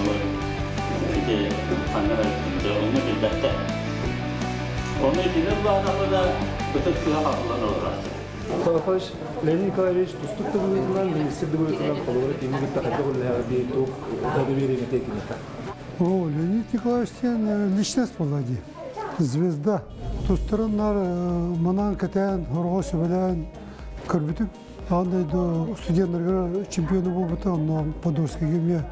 Ол ити ханна эрэ онно билбэттэр. Ону итини ыллаатахпына ытык сыһа хатыллан олорооччу. Павлович, Леонид Николаевич тустук да быһыытынан, министр да быһыытынан холобура кими кытта хайдах үлэлэһэҕэ диэн туох доверие этэ киниэхэ? О, Леонид Николаевич диэн личность буолла дии. Звезда. Тустарын нар манаан кэтээн, хорҕо сүбэлээн көрбүтүм. Аан дойду студеннарыгар чемпиону буолбута, онно Подольскайга эмиэ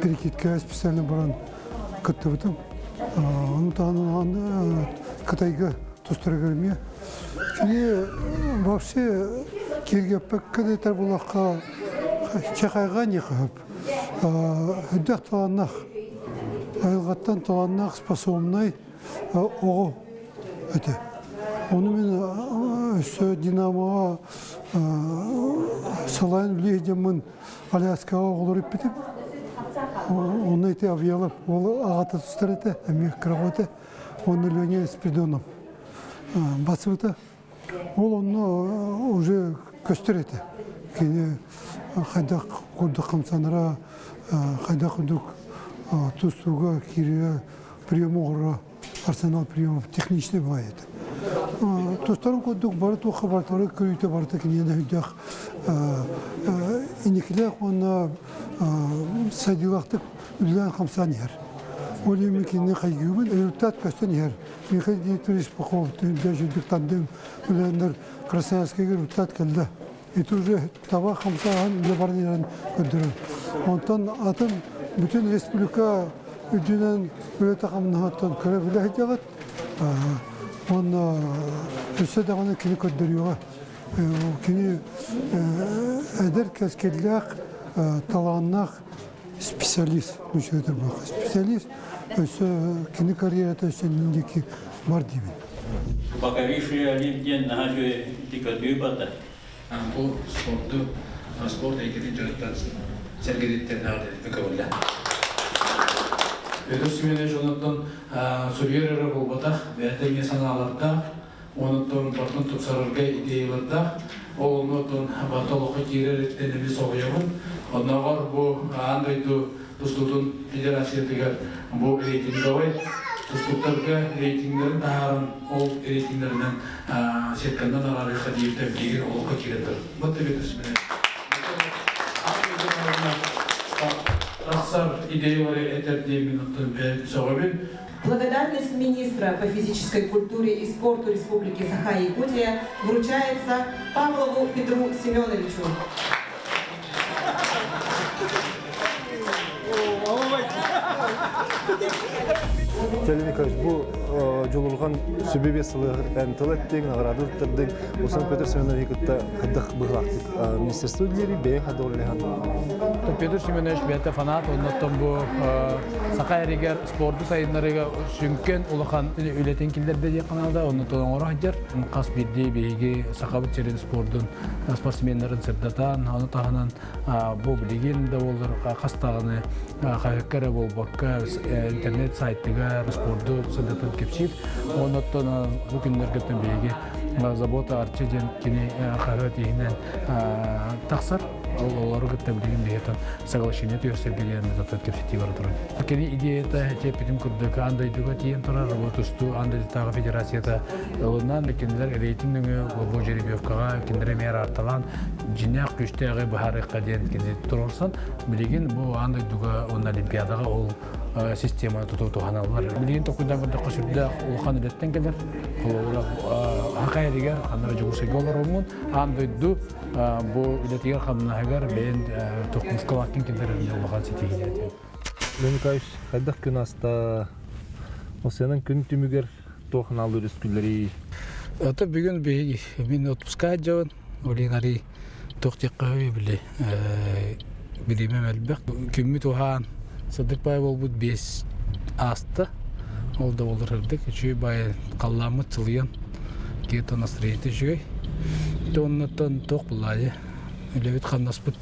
перекидка специально баран кыттыбытым. Ону таһынан Кытайга тустарыгар эмиэ. Кини вообще киэргэппэккэ да этэр буоллахха, чахайга не хөп. Үрдэх талааннаах, айылҕаттан талааннаах, способнай оҕо этэ. Ону мин өссө Динамоҕа салайан үлэлии сылдьаммын Аляскаҕа оҕолору иппитим. Онно ити Авиалов уол аҕата тустар этэ, эмиэ кыра оҕо этэ. Уонна Леня Спиридонов басыбыта. Ол онно уже көстөр этэ. Кини хайдах курдук хамсанара, хайдах курдук тустууга киирэрэ, прием оҥороро, арсенал приемов техничный бывает. Тустарын курдук бары туохха барытыгар көрүүтэ барыта киниэнэ өйдөөх инникилээх уонна сайдыылаахтык үлэлээн хамсаан иһэр. Ол иһин кинини хайгыыбын, результат көстөн иһэр. Михаил Дмитриевич Пахов үрдүк тандем үлэлэннэр Красноярскайга результат кэллэ. Ити уже таба хамсааһын үлэ баран иһэрин көрдөрөр. Онтон атын бүтүн республика үрдүнэн үлэтэ хамнаһыттан көрө билэ сылдьаҕыт. Уонна өссө даҕаны кини көрдөрүөҕэ. Кини эдэр кэскиллээх, талааннаах специалист, специалист өссө кини карьерата өссө иннин диэки бар диибин. Покоривший Олимп диэн наһаа үчүгэй көтүү барда. Бу спорду, спорт эйгэтин дьонуттан сэргэтиттэн көбүллэ. Петр Семенович онуттан суруйар эрэ буолбатах, бэйэтэ эмиэ санаалардаах, онуттан бартын тупсарарга идеялардаах. Ол онуттан барыта олоххо киирэриттэн эмиэ соһуйабын. Оннооҕор бу аан дойду тустуутун федерациятыгар бу рейтинговай тустууктарга рейтиннэрин таһааран, ол рейтиннэринэн сетканан араарыахха диэбитэ билигин олоххо киирэн турар. Вот Петр Семенович. Тахсар идеялары этэр диэммин оттон бэйэм сөҕөбүн. Благодарность министра по физической культуре и спорту Республики Саха-Якутия вручается Павлову Петру Семеновичу. Леонид Николаевич, бу дьулурҕан сүбэ сылыгар эн тыл эттиҥ, наҕараада туттардыҥ. Усан Петр Семенович кытта хайдах быһылаахтык министерство үлэлири бэйэҥ хайдах үлэлэһэн? Петр Семенович бэйэтэ фанат, оннуттан бу саха эригэр спорду сайыннарыыга сүҥкэн улахан үлэтин киллэрдэ диэх наада, оннуттан оҥоро сылдьар. Хас биирдии биһиги Сахабыт сирин спордун спортсменнарын сырдатан, ону таһынан бу билигин да буоллар хас даҕаны хаһыакка эрэ буолбакка интернет сайтыгар спорду сырдатан кэпсиир. Оннуттан бу күннэргэ биһиги Забота Арчы диэн кини хаһыат иһинэн тахсар. Олору кытта билигин биһиэтэн соглашение түһэрсэргэ диэн кэпсэтии бара турар. Кини идеята эппитим курдук аан дойдуга тиийэн турар тустуу аан дойдутааҕы федерацията ылынан кинилэр рейтинг нөҥүө бу жеребьевкаҕа кинилэр эмиэ араарталаан дьиҥнээх күүстээҕи быһаарыахха диэн кини туруорсан билигин бу аан дойдуга уонна олимпиадаҕа ол системаны тутуу туһаналлар. Билигин толкуйдаан көрдөххө сүрдээх улахан үлэттэн кэлэр. Холобура Хакай эригэр ханна Дьокуускайга олороммун аан дойду бу үлэтигэр хамнаһыгар бэйэн тохтускалааккын киллэрэрин улахан ситиһии этэ. Леонид Николаевич, хайдах күн аста? Осыанан күн түмүгэр туох аналлыыр үскүллэрий? Ото бүгүн биһиги мин отпуска дьон Олин арый туох диэххэ били бириэмэм элбэх. Күммүт уһаан сырдык баай буолбут биэс ааста. Ол да буоллар сырдык. Үчүгэй баай халлааммыт сылыйан киһи настроениета үчүгэй. Оннуттан туох буллаайы үлэбит хамнаспыт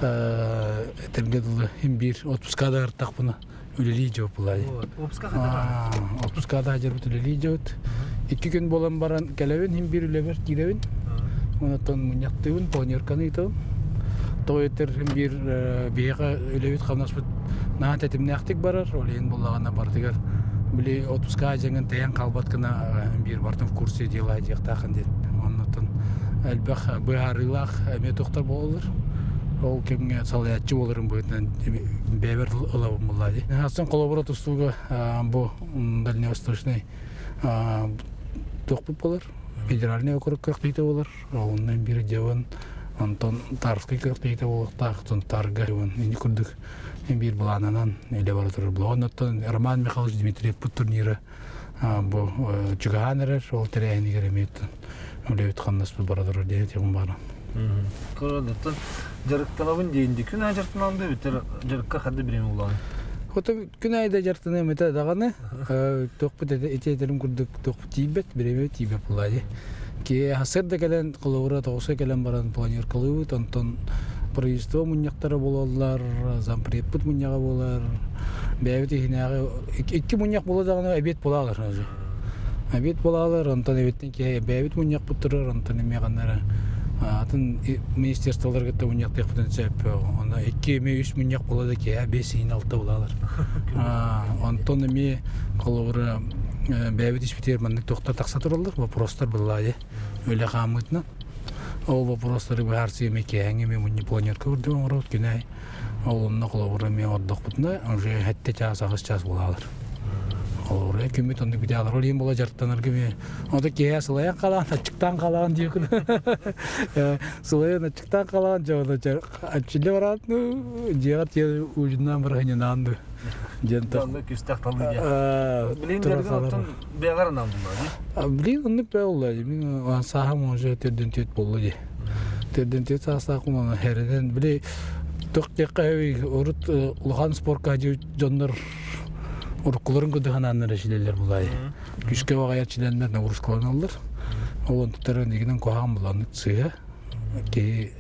этэргэ дылы им биир отпуска да ыртахпына үлэлии дьыбыт буллаайы. Отпуска да дьыбыт үлэлии дьыбыт. Икки күн буолан баран кэлэбин, им биир үлэбэр киирэбин. Онтон мунньахтыыбын, планерканы ыытабын. Тоҕо этэр биир биһиэхэ үлэбит-хамнаспыт наһаа тэтимнээхтик барар. Ол иһин буоллаҕына барытыгар били отпуска дьаҥын тэйэн хаалбат гына биир бартын в курсе дела диэхтаахын диэн. Оннуттан элбэх быһаарыылаах эмиэ тохтор буолаллар. Ол кэмҥэ салайааччы буоларым быһыытынан бэйэбэр ылабын буоллаа дии. Астан холобура тустууга бу дальневосточный туохпут буолар федеральный округ кыахтыыта буолар. Онно биир дьабын онтон Тарскай кыахтыыта буолуохтаах Сунтаарга ини курдук биир былаанынан үлэ бара турар. Оннуттан Роман Михайлович Дмитриевпут турнира бу чугаһаан эрэр ол тэрээһинигэр эмиэ үлэбит хамнаспыт бара турар диэн этиэҕим баара. Кырдыттан дьарыктанабын диэн күн аайы дьарыктанан да бүтэр дьарыкка хадда бириэмэ булаҕын? Хото күн аайы да дьарыктаныам этэ даҕаны туохпут ити этэрим курдук туохпут тиийбэт бириэмэ тиийбэт буоллаа дии. Ки сарсыарда кэлэн холобура тоҕуска кэлэн баран планеркалыыбыт онтон правительство мунньахтара буолаллар, зампредпут мунньаҕа буолар, бэйэбит иһинээҕи икки мунньах буола даҕаны эбиэт буолаалар. Эбиэт буолаалар, онтон эбиэттэн киһи бэйэбит мунньахпыт турар, онтон эмиэ ханна эрэ атын министерстволары кытта мунньахтыахпытын сөп. Онно икки эмиэ үс мунньах буола да киһи биэс иһин алта буолаалар. Онтон эмиэ холобура бэйэбит испитигэр маннык туохтар тахса тураллар, вопростар быллаайы үлэ хаамыытынан. Ол вопростары быһаарсыы эмиэ киэһэҥҥи эмиэ мунньу планерка курдук оҥоробут күнэ Ол онно холобура эмиэ оҥордохпутуна уже сэттэ чаас, аҕыс чаас буолаалар. Холобура күммүт оннук бүтээлэр. Ол иһин буола дьарыктанарга эмиэ ото киэһэ сылайан халаан, аччыктаан халаан диэкин. Сылайан аччыктаан халаан дьоно аччылла бараат ну дьиэҕэр тиийэн ужиннаан бараһыннаан ду диэн Онно күстэх талыы диэн. Билин дьарыгын оттон бэҕэр анаан булла дии. Билин оннук бээ болла дии. Мин сааһым уже төрдүн түөт болла дии. Төрдүн түөт саастаахпын оны хэринэн били туох диэххэ урут улахан спорка дьоннор уруккуларын курдук ханааннар эчилэллэр булай. Күскэ баҕайар чилэннэр нагрузкаланаллар. Ол онтуттарын игинэн куһаҕан буланнык сыыһа. Киһи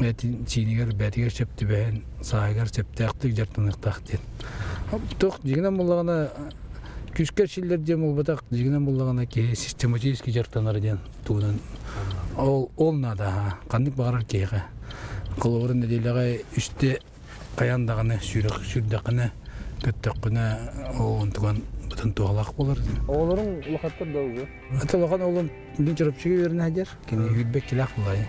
этин сиинигэр бээтигэр сөп түбэһэн сааһыгар сөптөөхтүк дьарыктаныахтаах диэн. Туох дьиҥинэн буллаҕына күүскэ эрчиллэр диэн буолбатах, дьиҥинэн буллаҕына киһи систематически дьарыктанар диэн тугунан ол ол наада ханнык баҕарар киһиэхэ. Холобура нэдиэлэҕэ үстэ хайаан даҕаны сүүрэх сүүрдэххинэ көттөххүнэ ол онтуган бытын туһалаах буолар. Оҕолоруҥ улахаттар да уже? Это улахан оҕолорум билин Чурапчыга үөрэнэ сылдьар. Кини сүүрбэт килээх булай.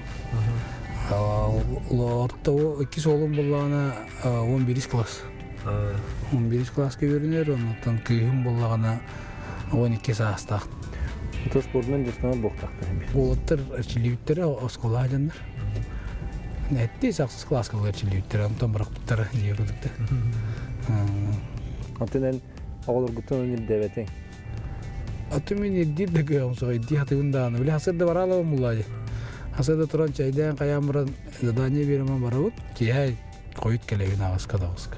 Орто иккис оҕолум буллаҕына 11 класс. 11 класска үөрэнэр, онтон кыыһым буллаҕына 12 саастаах. Это спордунан дьарыктанар буолуохтаахтар. Уолаттар эрчиллибиттэрэ оскуола дьоннор. Эттии ахсыс класска эрчиллибиттэрэ, онтон бырахпыттара дии курдук. Атын эн оҕолоргуттан ирдээбэтиҥ? Аты мин ирдиир да кыаҕым суох, ирдии хатыгын даҕаны. Били хасыр да бараалабын буллаа дии. Хасыр да туран чэйдээн хайаан баран задание биэрэмэн барабыт. Киэһэ хойут кэлэбин аҕыска таҕыска.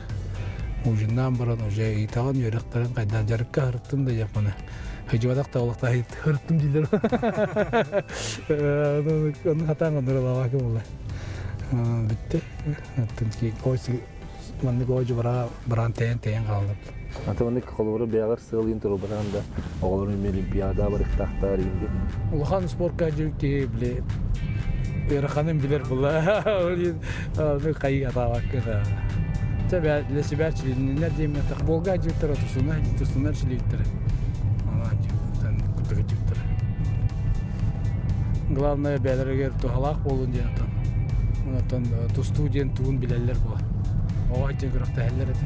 Ужиннаан баран уже ыйтаҕын үөрэхтэрин хайдах дьарыкка һырыттым да дьаппана. Хыдьыбатах да олохта һырыттым дииллэр. Ону хатаан оннуралаабака буолла. Бүттэ. Маннык оодьу бараан тэйэн-тэйэн хааллым. Аты маннык холобура бэйэҕэр сыал ыйын туруорбатаҕын да оҕолорун эмиэ олимпиада барыктаахтар инди. Улахан спортка дьүл киһи били ыараханын билэр була. Ол хайыы атаабакка да. Чэ для себя чилиннэр диэммэтэх болга дьиттэр отусуна тусунар чилиттэр. Ана дьиттэр. Главное бээлэригэр туһалаах буолун диэн отон. Онтон тустуу диэн тугун билэллэр буо. Оҕо дьэ күрэхтэһэллэр этэ.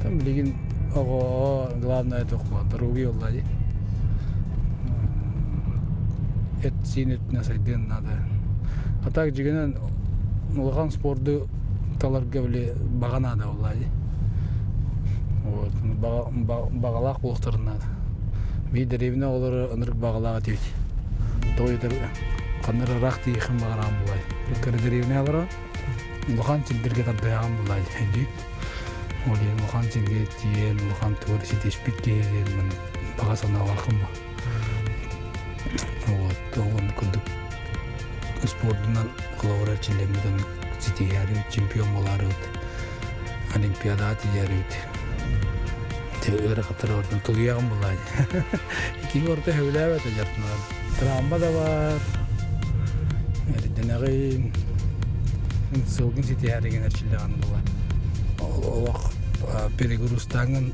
Там билигин оҕо главное туох буолан доруобуйа буолла дии. Эт сиин өттүнэн сайдыан наада. А так дьигинэн улахан спорду таларга били баҕа наада буолла дии. Вот баҕалаах буолуохтарын наада. Биир дэриэбинэ оҕолоро ынырык баҕалаах этибит. Тоҕо диэтэр ханна эрэ ыраах тиийиэххин баҕараҕын булай. Кыра дэриэбинэ олорон улахан сирдэргэ тардыһаҕын булай дии. Ол иһин улахан сиргэ тиийэн улахан тугу эрэ ситиспит киһи диэн маннык баҕа санаалаахпын бу. Вот ол курдук спордунан холобура эрчиллэммит оннук ситиһээри чемпион буолаарыбыт олимпиадаҕа тиийээрибит ыарахаттары ордон тулуйаҕын булаа ким орто сөбүлээбэт дьартынар травма да бар. Эрдэнэҕин, сылгын ситиһэригин эрчиллэҕин була. Олох перегрузтааҥын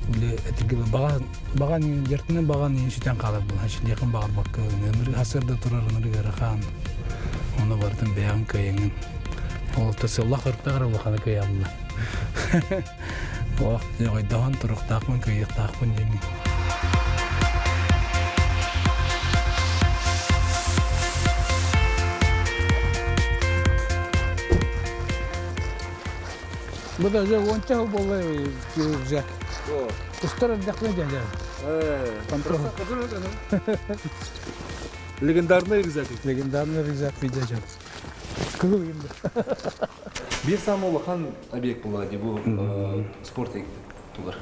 били этигил баҕан баҕан дьартынан баҕан сүтэн хаалар була. Эрчиллиэхин баҕарбакка хасырда турар ынырык ыарахан. Ону барытын бэйэҕин кыайаҥын. Ол сыллах ыртаҕар улаханы кыайалла. Олох дьоҕойдоһон туруктаахпын кыайыахтаахпын диэҥҥин. Бу да уже уонча сыл буолла рюкзак. Устар эрдэхпинэ дьэ Легендарный рюкзак. Легендарный рюкзак видео. Кыһыл инде. Биир саамай улахан объект буолла дии бу спорт тугар.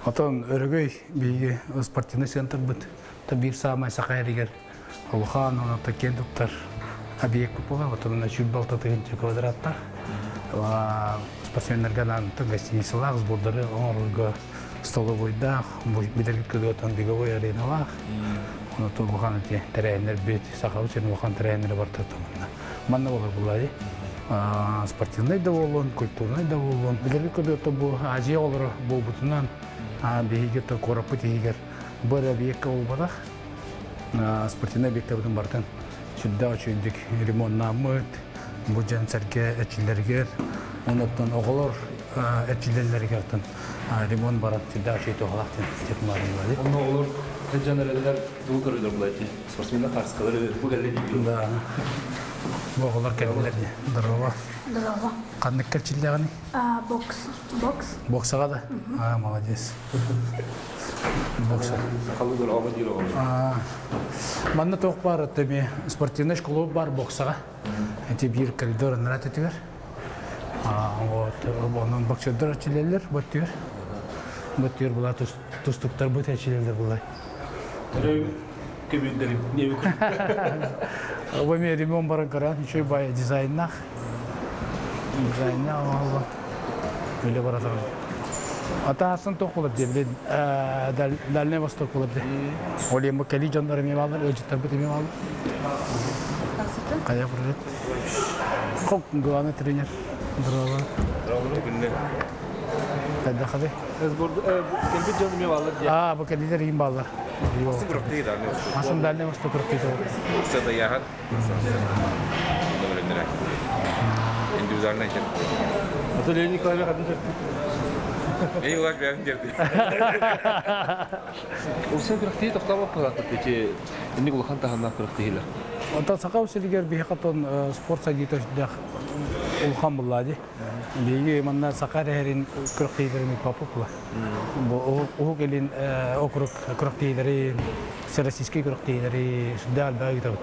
Отон Өрөгөй биһиги спортивный центрбыт та биир саамай саха эригэр улахан онон киэн туттар объект буолар. Отон 106 тыһыынча квадраттаах. Спортсменнарга анаан гостиницалаах, сбордары оҥорорго столовойдаах, билэргит кыдыатан беговой ареналаах. Онон улахан ити тэрээһиннэр бүт сахабыт сирин улахан тэрээһиннэрэ барыта манна. Манна болар буллари. Спортивный да буоллун, культурный да буоллун. Билэргит кыдыата бу Азия олоро буолбутунан биһиги то куораппыт иһигэр бу эрэ объекка буолбатах. Спортивный объектабытын барытын сүрдээх үчүгэйдик ремоннааммыт, бу дьон сэргэ эрчиллэригэр, онуттан оҕолор эрчиллэллэригэр ремонт баран сүрдээх үчүгэй туһалаах диэн технологиялары. Онно оҕолор дьон эрэллэр тугу көрөллөр булайти? Спортсменнар харыскалары бу кэллэ дии. Да. Бу оҕолор кэллилэр дии. Здорово. Здорово. Ханнык кэрчиллэҕиний? Бокс. Бокс. Боксаҕа да? А, молодец. Бокса. Сахалыы дорооҕо диир оҕолор. Манна туох баар эми спортивный школа бар боксаҕа. Эти биир коридор анараа өттүгэр. Вот, онон боксердар эрчиллэллэр бу өттүгэр. Бу өттүгэр була тустуктарбыт эрчиллэллэр булай. Көбүрдэрим не Бу эми ремонт баран көрөн, үчүгэй бай дизайннаах. Дизайннаах оҥоһуллан үлэ бара турар. Атаасын туох буолар диye билин Дальний Восток буолар диye. Ол иһин бу кэлии дьоннор эмиэ бааллар, ыалдьыттарбыт эмиэ бааллар. Хайа привет. Хоп, главный тренер. Здорово. Здорово, күннэ. Хайда хады? Кэлбит дьон эмиэ бааллар диye. А, бу кэлиилэр иин бааллар. Масын Дальний Восток кырыктыйда. Садаяхан. Индивидуальный А то Леонид Николаевич хатын Эй, улаш бәрін дерді. Улсан күрэхтии тохтообоппут эти инник улахан таһымнаах күрэхтиһилэр. Онтон Саха сиригэр биһиэхэ спорт сайдыыта сүрдээх улахан булла дии. Биһиги манна саха эрэһэрин күрэхтэһиилэрин ыыппаппыт Бу Уһук Илин округ күрэхтэһиилэрин, всероссийскай күрэхтэһиилэри сүрдээх элбэҕи ыытабыт.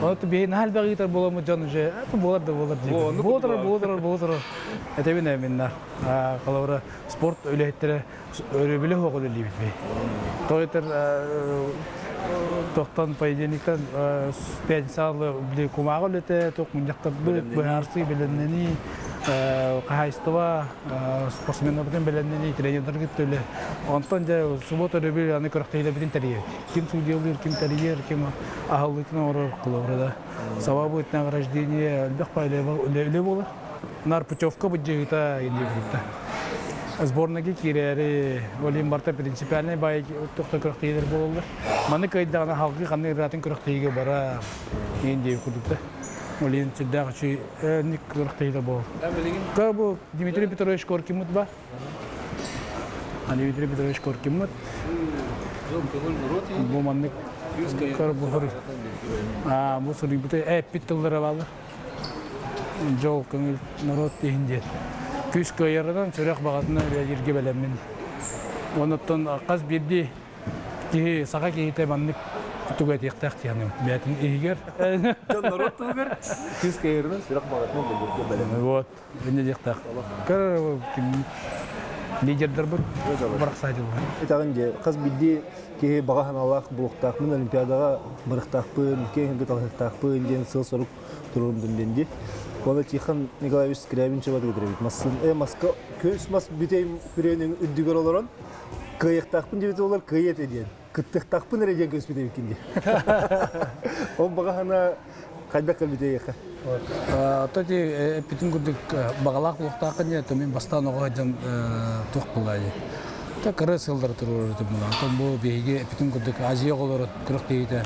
Онон биһи наһаа элбэҕи ыытар буоламмыт дьон уже буолар да буолар диибит. Буола турар, буола турар, буола турар. Этэбин ээ минна. Холобура, спорт үлэһиттэрэ өрөбүлэ суох үлэлиибит би. Тоҕо этэр тохтон понедельниктан пятницаҕа били кумааҕы үлэтэ, туох мунньахтарбыт, быһаарсыы, бэлэмнэнии, хаһаайыстыба, спортсменнарбытын бэлэмнэнии, тренердэр кытта үлэ. Онтон дьэ суббота өрөбүл аны күрэхтэһиилэрбитин тэрийэбит. Ким судьялыыр, ким тэрийэр, ким аһыллыытын оҥорор холобура да. Саба будет награждение элбэх үлэ буолар. Нар путевка быдьыыта индивидта. Сборныйга киирээри Олим барта принципиальный бай тохто күрэхтэһиилэр буолаллар. Маны кыайдаҕына халгыы ханнык ыраатын күрэхтэһиигэ бара иин диэбит курдук да. Олин сүрдээх үчүгэй ник күрэхтэһиитэ буолар. Ка бу Дмитрий Петрович Коркиммут бар. Дмитрий Петрович Коркиммут. Бу маннык бу суруйбута эппит тыллара бааллар. Дьол көҥүл норуот иһин диэн. Күүс кыайарынан сүрэх баҕатынан үлэлииргэ бэлэммин. Онуттан хас биирдии киһи саха киһитэ маннык тугу этиэхтээх диэн бэйэтин иһигэр. Дьон норуот туһугар күүс кыайарынан сүрэх баҕатынан үлэлииргэ бэлэммин. Вот, инньэ диэхтээх. Көр, лидердарбыт барахсаатылар. Итаҕын дьэ, хас биирдии киһи баҕа санаалаах буолуохтаахпын, Олимпиадаҕа барыахтаахпын, киэҥ талаһыахтаахпын диэн сыал-сорук туруордум диэн дии. Уонна Тихон Николаевич Скрябинчева дыгдырабит. Масын, маска көс мас бүтэй күрүөнүн үрдүгэр олорон кыайыахтаахпын диэбит олор кыайа этэ диэн. Кыттыахтаахпын эрэ диэн көспүт эбиккин дии. Ол баҕа санаа Хайдах кэлбитэ эйиэхэ? Тоти эппитин курдук баҕалаах буолуохтааххын диэн, мин бастаан оҕо сылдьан туох буолаайы. Та кыра сыллары туруорар буолан. Оттон бу биһиги эппитин курдук Азия оҕолоро күрэх киһитэ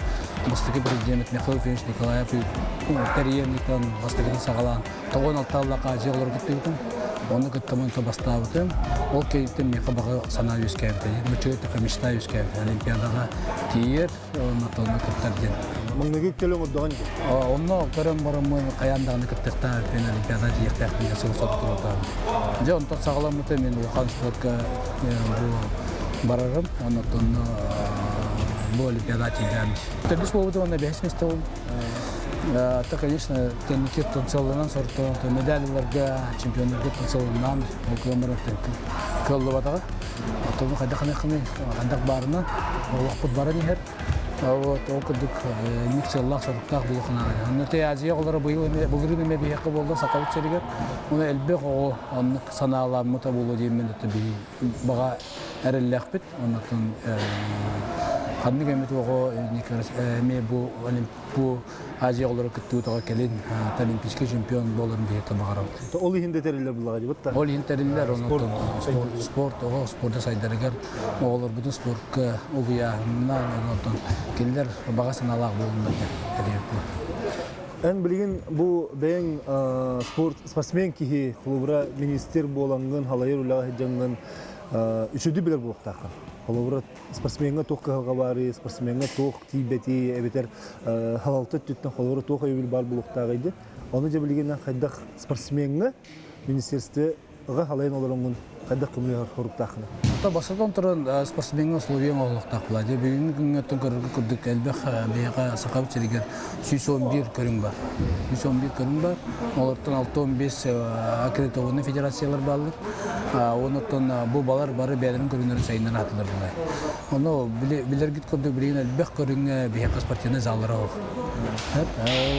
бастакы президент Михаил Ефимович Николаев тэрийэн ыытан бастакытын саҕалаан тоҕон алтааллаах Азия оҕолоро кыттыбытым. Ону кытта мин бастаабытым. Ол кэнниттэн миэхэ баҕа санаа үөскээбитэ. Нучча мечта үөскээбитэ. Олимпиадаҕа тиийэр, онно кыттар диэн. Маҥнайгы кэлэ оҥордоҕун дии. Онно көрөн бараммын хайаан даҕаны кыттыахтаах эппин Олимпиада тиийиэхтээхпин диэн сыл сорук туруордаабытым. Дьэ онтон саҕаламмыта мин улахан спортка бу барарым. Оннуттан бу Олимпиада тиийдэм. Төрдүс буолбутум уонна бэһис миэстэ буолбут. Это, конечно, кэнники сылланан сорто медаль ыларга, чемпионнарга сылланан, ол кыламмар кыаллыбатаҕа. Оттон хайдах хайдах хайдах баарынан олохпут баран иһэр. Вот, ол курдук инник сыаллаах-соруктаах булуохунаҕа. Онно те Азия оҕолоро быйыл эмэ былырыын эмэ биһиэхэ буолла Сахабыт сиригэр. Уна элбэх оҕо оннук санаалааммыта буолуо диэммин это биһи баҕа эрэллээхпит. Оннуттан ханнык эмит оҕо эмиэ бу бу Азия оҕолоро кыттыытыгар кэлин олимпийский чемпион буоларын биһиэхэ баҕарабыт. Ол иһин да тэриллэр буллаҕа дии Ол иһин тэриллэр, онон спорт, оҕо спорда сайдарыгар оҕолорбутун спортка угуйааһынынан, онон кинилэр баҕа санаалаах буолуннар диэн тэрийэр Эн билигин бу бэйэҥ спорт спортсмен киһи, холобура министр буолаҥҥын, халайар үлэҕэ сылдьаҥҥын үчүгэй билэр буолуохтааххын. Холобура спортсмеҥҥа туох кыһалҕа баарый, спортсмеҥҥа туох тиийбэтий, эбэтэр халалта өттүттэн холобура туох өйөбүл баар буолуохтааҕый диэн. Ону дьэ билигин хайдах спортсмеҥҥа министерствоҕа халайан олороҥҥун хайдах көмөлөһөр соруктааххына? Ата бастатан туран спортсмеҥҥа условия оҥоһуллуохтаах буолаа. Дьэ бүгүҥҥү күҥҥэ оттон көрөргө курдук элбэх биһиэхэ Сахабыт сиригэр 111 көрүҥ бар. 111 көрүҥ бар. Олортон 65 аккредитованный федерациялар бааллар. Онуттан бу балар бары бэйэлэрин көрүҥнэрин сайыннара атылар булай. Ону билэргит курдук билигин элбэх көрүҥҥэ биһиэхэ спортивнай заллара суох.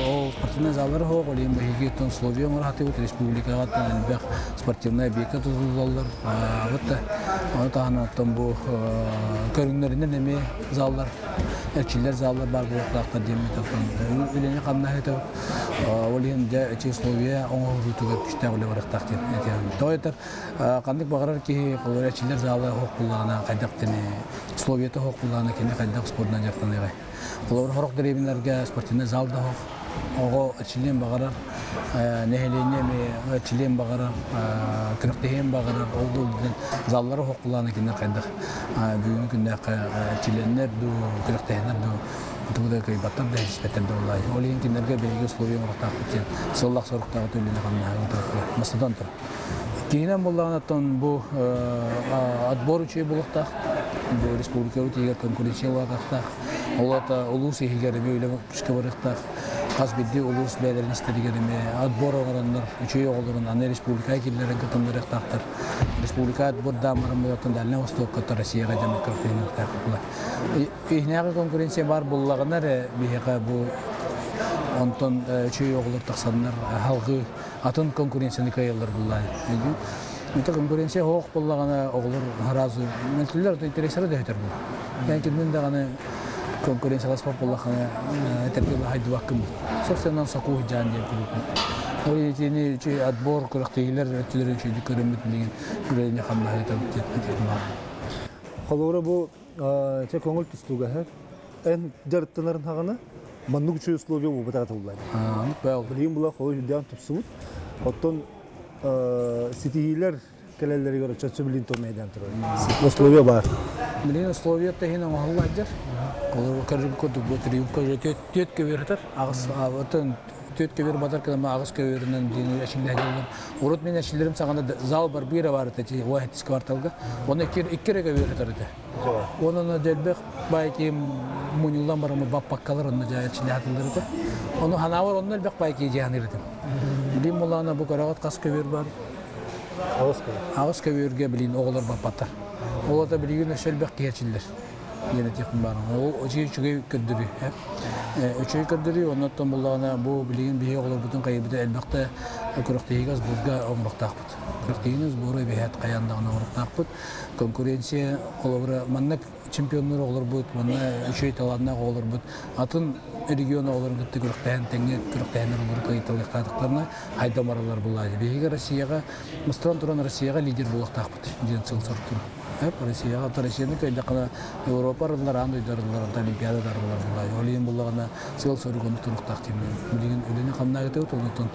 Ол спортивнай заллара суох, ол иһин биһиги условия оҥоро сатыыбыт республикаҕа элбэх спортивнай объекта тутуллаллар. Вот ону таһынан оттон бу көрүҥнэринэн эмиэ заллар эрчиллэр заллар баар буолуохтаахтар диэммит оттон үлэни хамнаһыта ол иһин дьэ эти условия оҥоһуутугар күүстээх үлэ барыахтаах диэн этиэм. Тоҕо этэр ханнык баҕарар киһи холобура эрчиллэр зала суох буоллаҕына хайдах кини условията суох буоллаҕына кини хайдах спордунан дьарыктаныаҕай. Холобура сорох дэриэбинэлэргэ спортивнай зал да суох. Оҕо эрчиллиэн баҕарар, нэһилиэнньэ эмиэ эрчиллиэн баҕарар, күрэхтэһиэн баҕарар, ол да үрдүнэн заллара суох буоллаҕына кинилэр хайдах бүгүҥҥү күннээххэ эрчиллэннэр дуу, күрэхтэһэннэр дуу тугу да кыайбаттар да, ситиспэттэр да буоллаҕай. Ол иһин кинилэргэ биһиги условия оҥоруохтаахпыт диэн сыллаах соруктааҕы төлөнө-хамнаһы ыытыахтара. Бастатан туран. Иккиһинэн буоллаҕына, оттон бу отбор үчүгэй буолуохтаах. Бу республикабыт иһигэр конкуренция улаатыахтаах. Ол аата улуус иһигэр эмиэ үлэ күүскэ барыахтаах. Хас биирдии улуус бэйэлэрин истэригэр эмиэ отбор оҥороннор үчүгэй оҕолорун аны республикаҕа киллэрэн кытыннарыахтаахтар. Республика отбордаан баран оттон Дальнай Востокка, Россияҕа дьон кыахтаах. Иһинээҕи конкуренция баар буоллаҕына эрэ биһиэхэ бу онтон үчүгэй оҕолор тахсаннар салгыы атын конкуренцияны кыайаллар буллаан. Это конкуренция суох буоллаҕына оҕолор сразу мөлтүүллэр ото интересера да өтөр була. Yani кимнин даҕаны конкуренцияласпат буоллаххына этэргэ хайдыбаккын. Собственно сокуу дьаан диэн курдук. Ол итини үчүгэй отбор күрэхтэһиилэр өттүлэрин үчүгэйдик көрөммүт билигин үлэни хамнаһы ыытабыт диэн Холобура бу чэ көҥүл тустууга эн дьарыктанарын хаҕана маннык үчүгэй условия буолбатах этэ буллаан. Билигин була холу үрдээн тупсубут. Оттон ситиһиилэр кэлэллэригэр оччоччу билин томайдан турар. Условия бар. Билигин условия тэһин оҥоһуллар. Олор көрүм курдук бу триумфка түөт көбүөр аҕыс атын түөт көбүөр батар кылама аҕыс көбүөрүнэн билин эчиллэһэллэр. Урут мин эчиллэрим саҕана зал бар быыра бар этэ уа кварталга. Оны икки эрэ көбүөр этэ. Онон дэлбэх байки муньуллан барамы баппаккалар онно дьаачилаатылар этэ. Ону ханаабар онно элбэх байки дьааныр этим. Билин булаана бу көрөҕөт хас көбүөр бар. Аҕыс көбүөр. Аҕыс көбүөргэ билин оҕолор баппаттар. Олото билигин өссө элбэх киһи эчиллэр. Диэн этиэхпин баар. Ол үчүгэй үчүгэй көрдөрүү. Үчүгэй көрдөрүү, оннуттан буллаҕына бу билигин биһиги оҕолорбутун хайыбыта элбэхтэ күрэхтэһиигэ сборга оҥоруохтаахпыт. Күрэхтэһиини сбору эбэһээт хайаан даҕаны оҥоруохтаахпыт. Конкуренция холобура маннык чемпионнар оҕолорбут, манна үчүгэй талааннаах оҕолорбут атын регион оҕолорун кытта күрэхтэһэн тэҥҥэ күрэхтэһэннэр олору кыайталыахтаатахтарына хайда бараллар буллаады. Биһиги Россияҕа мустан туран Россияҕа лидер буолуохтаахпыт диэн сыл сорук Россияҕа Россияны кыайдаххына Европа арыллар, аан дойду арыллар, онтон Олимпиада да арыллар буллаады. Ол иһин буллаҕына сыал сорук оннук туруктаах диэн билигин үлэни хамнаагытыбыт, онтон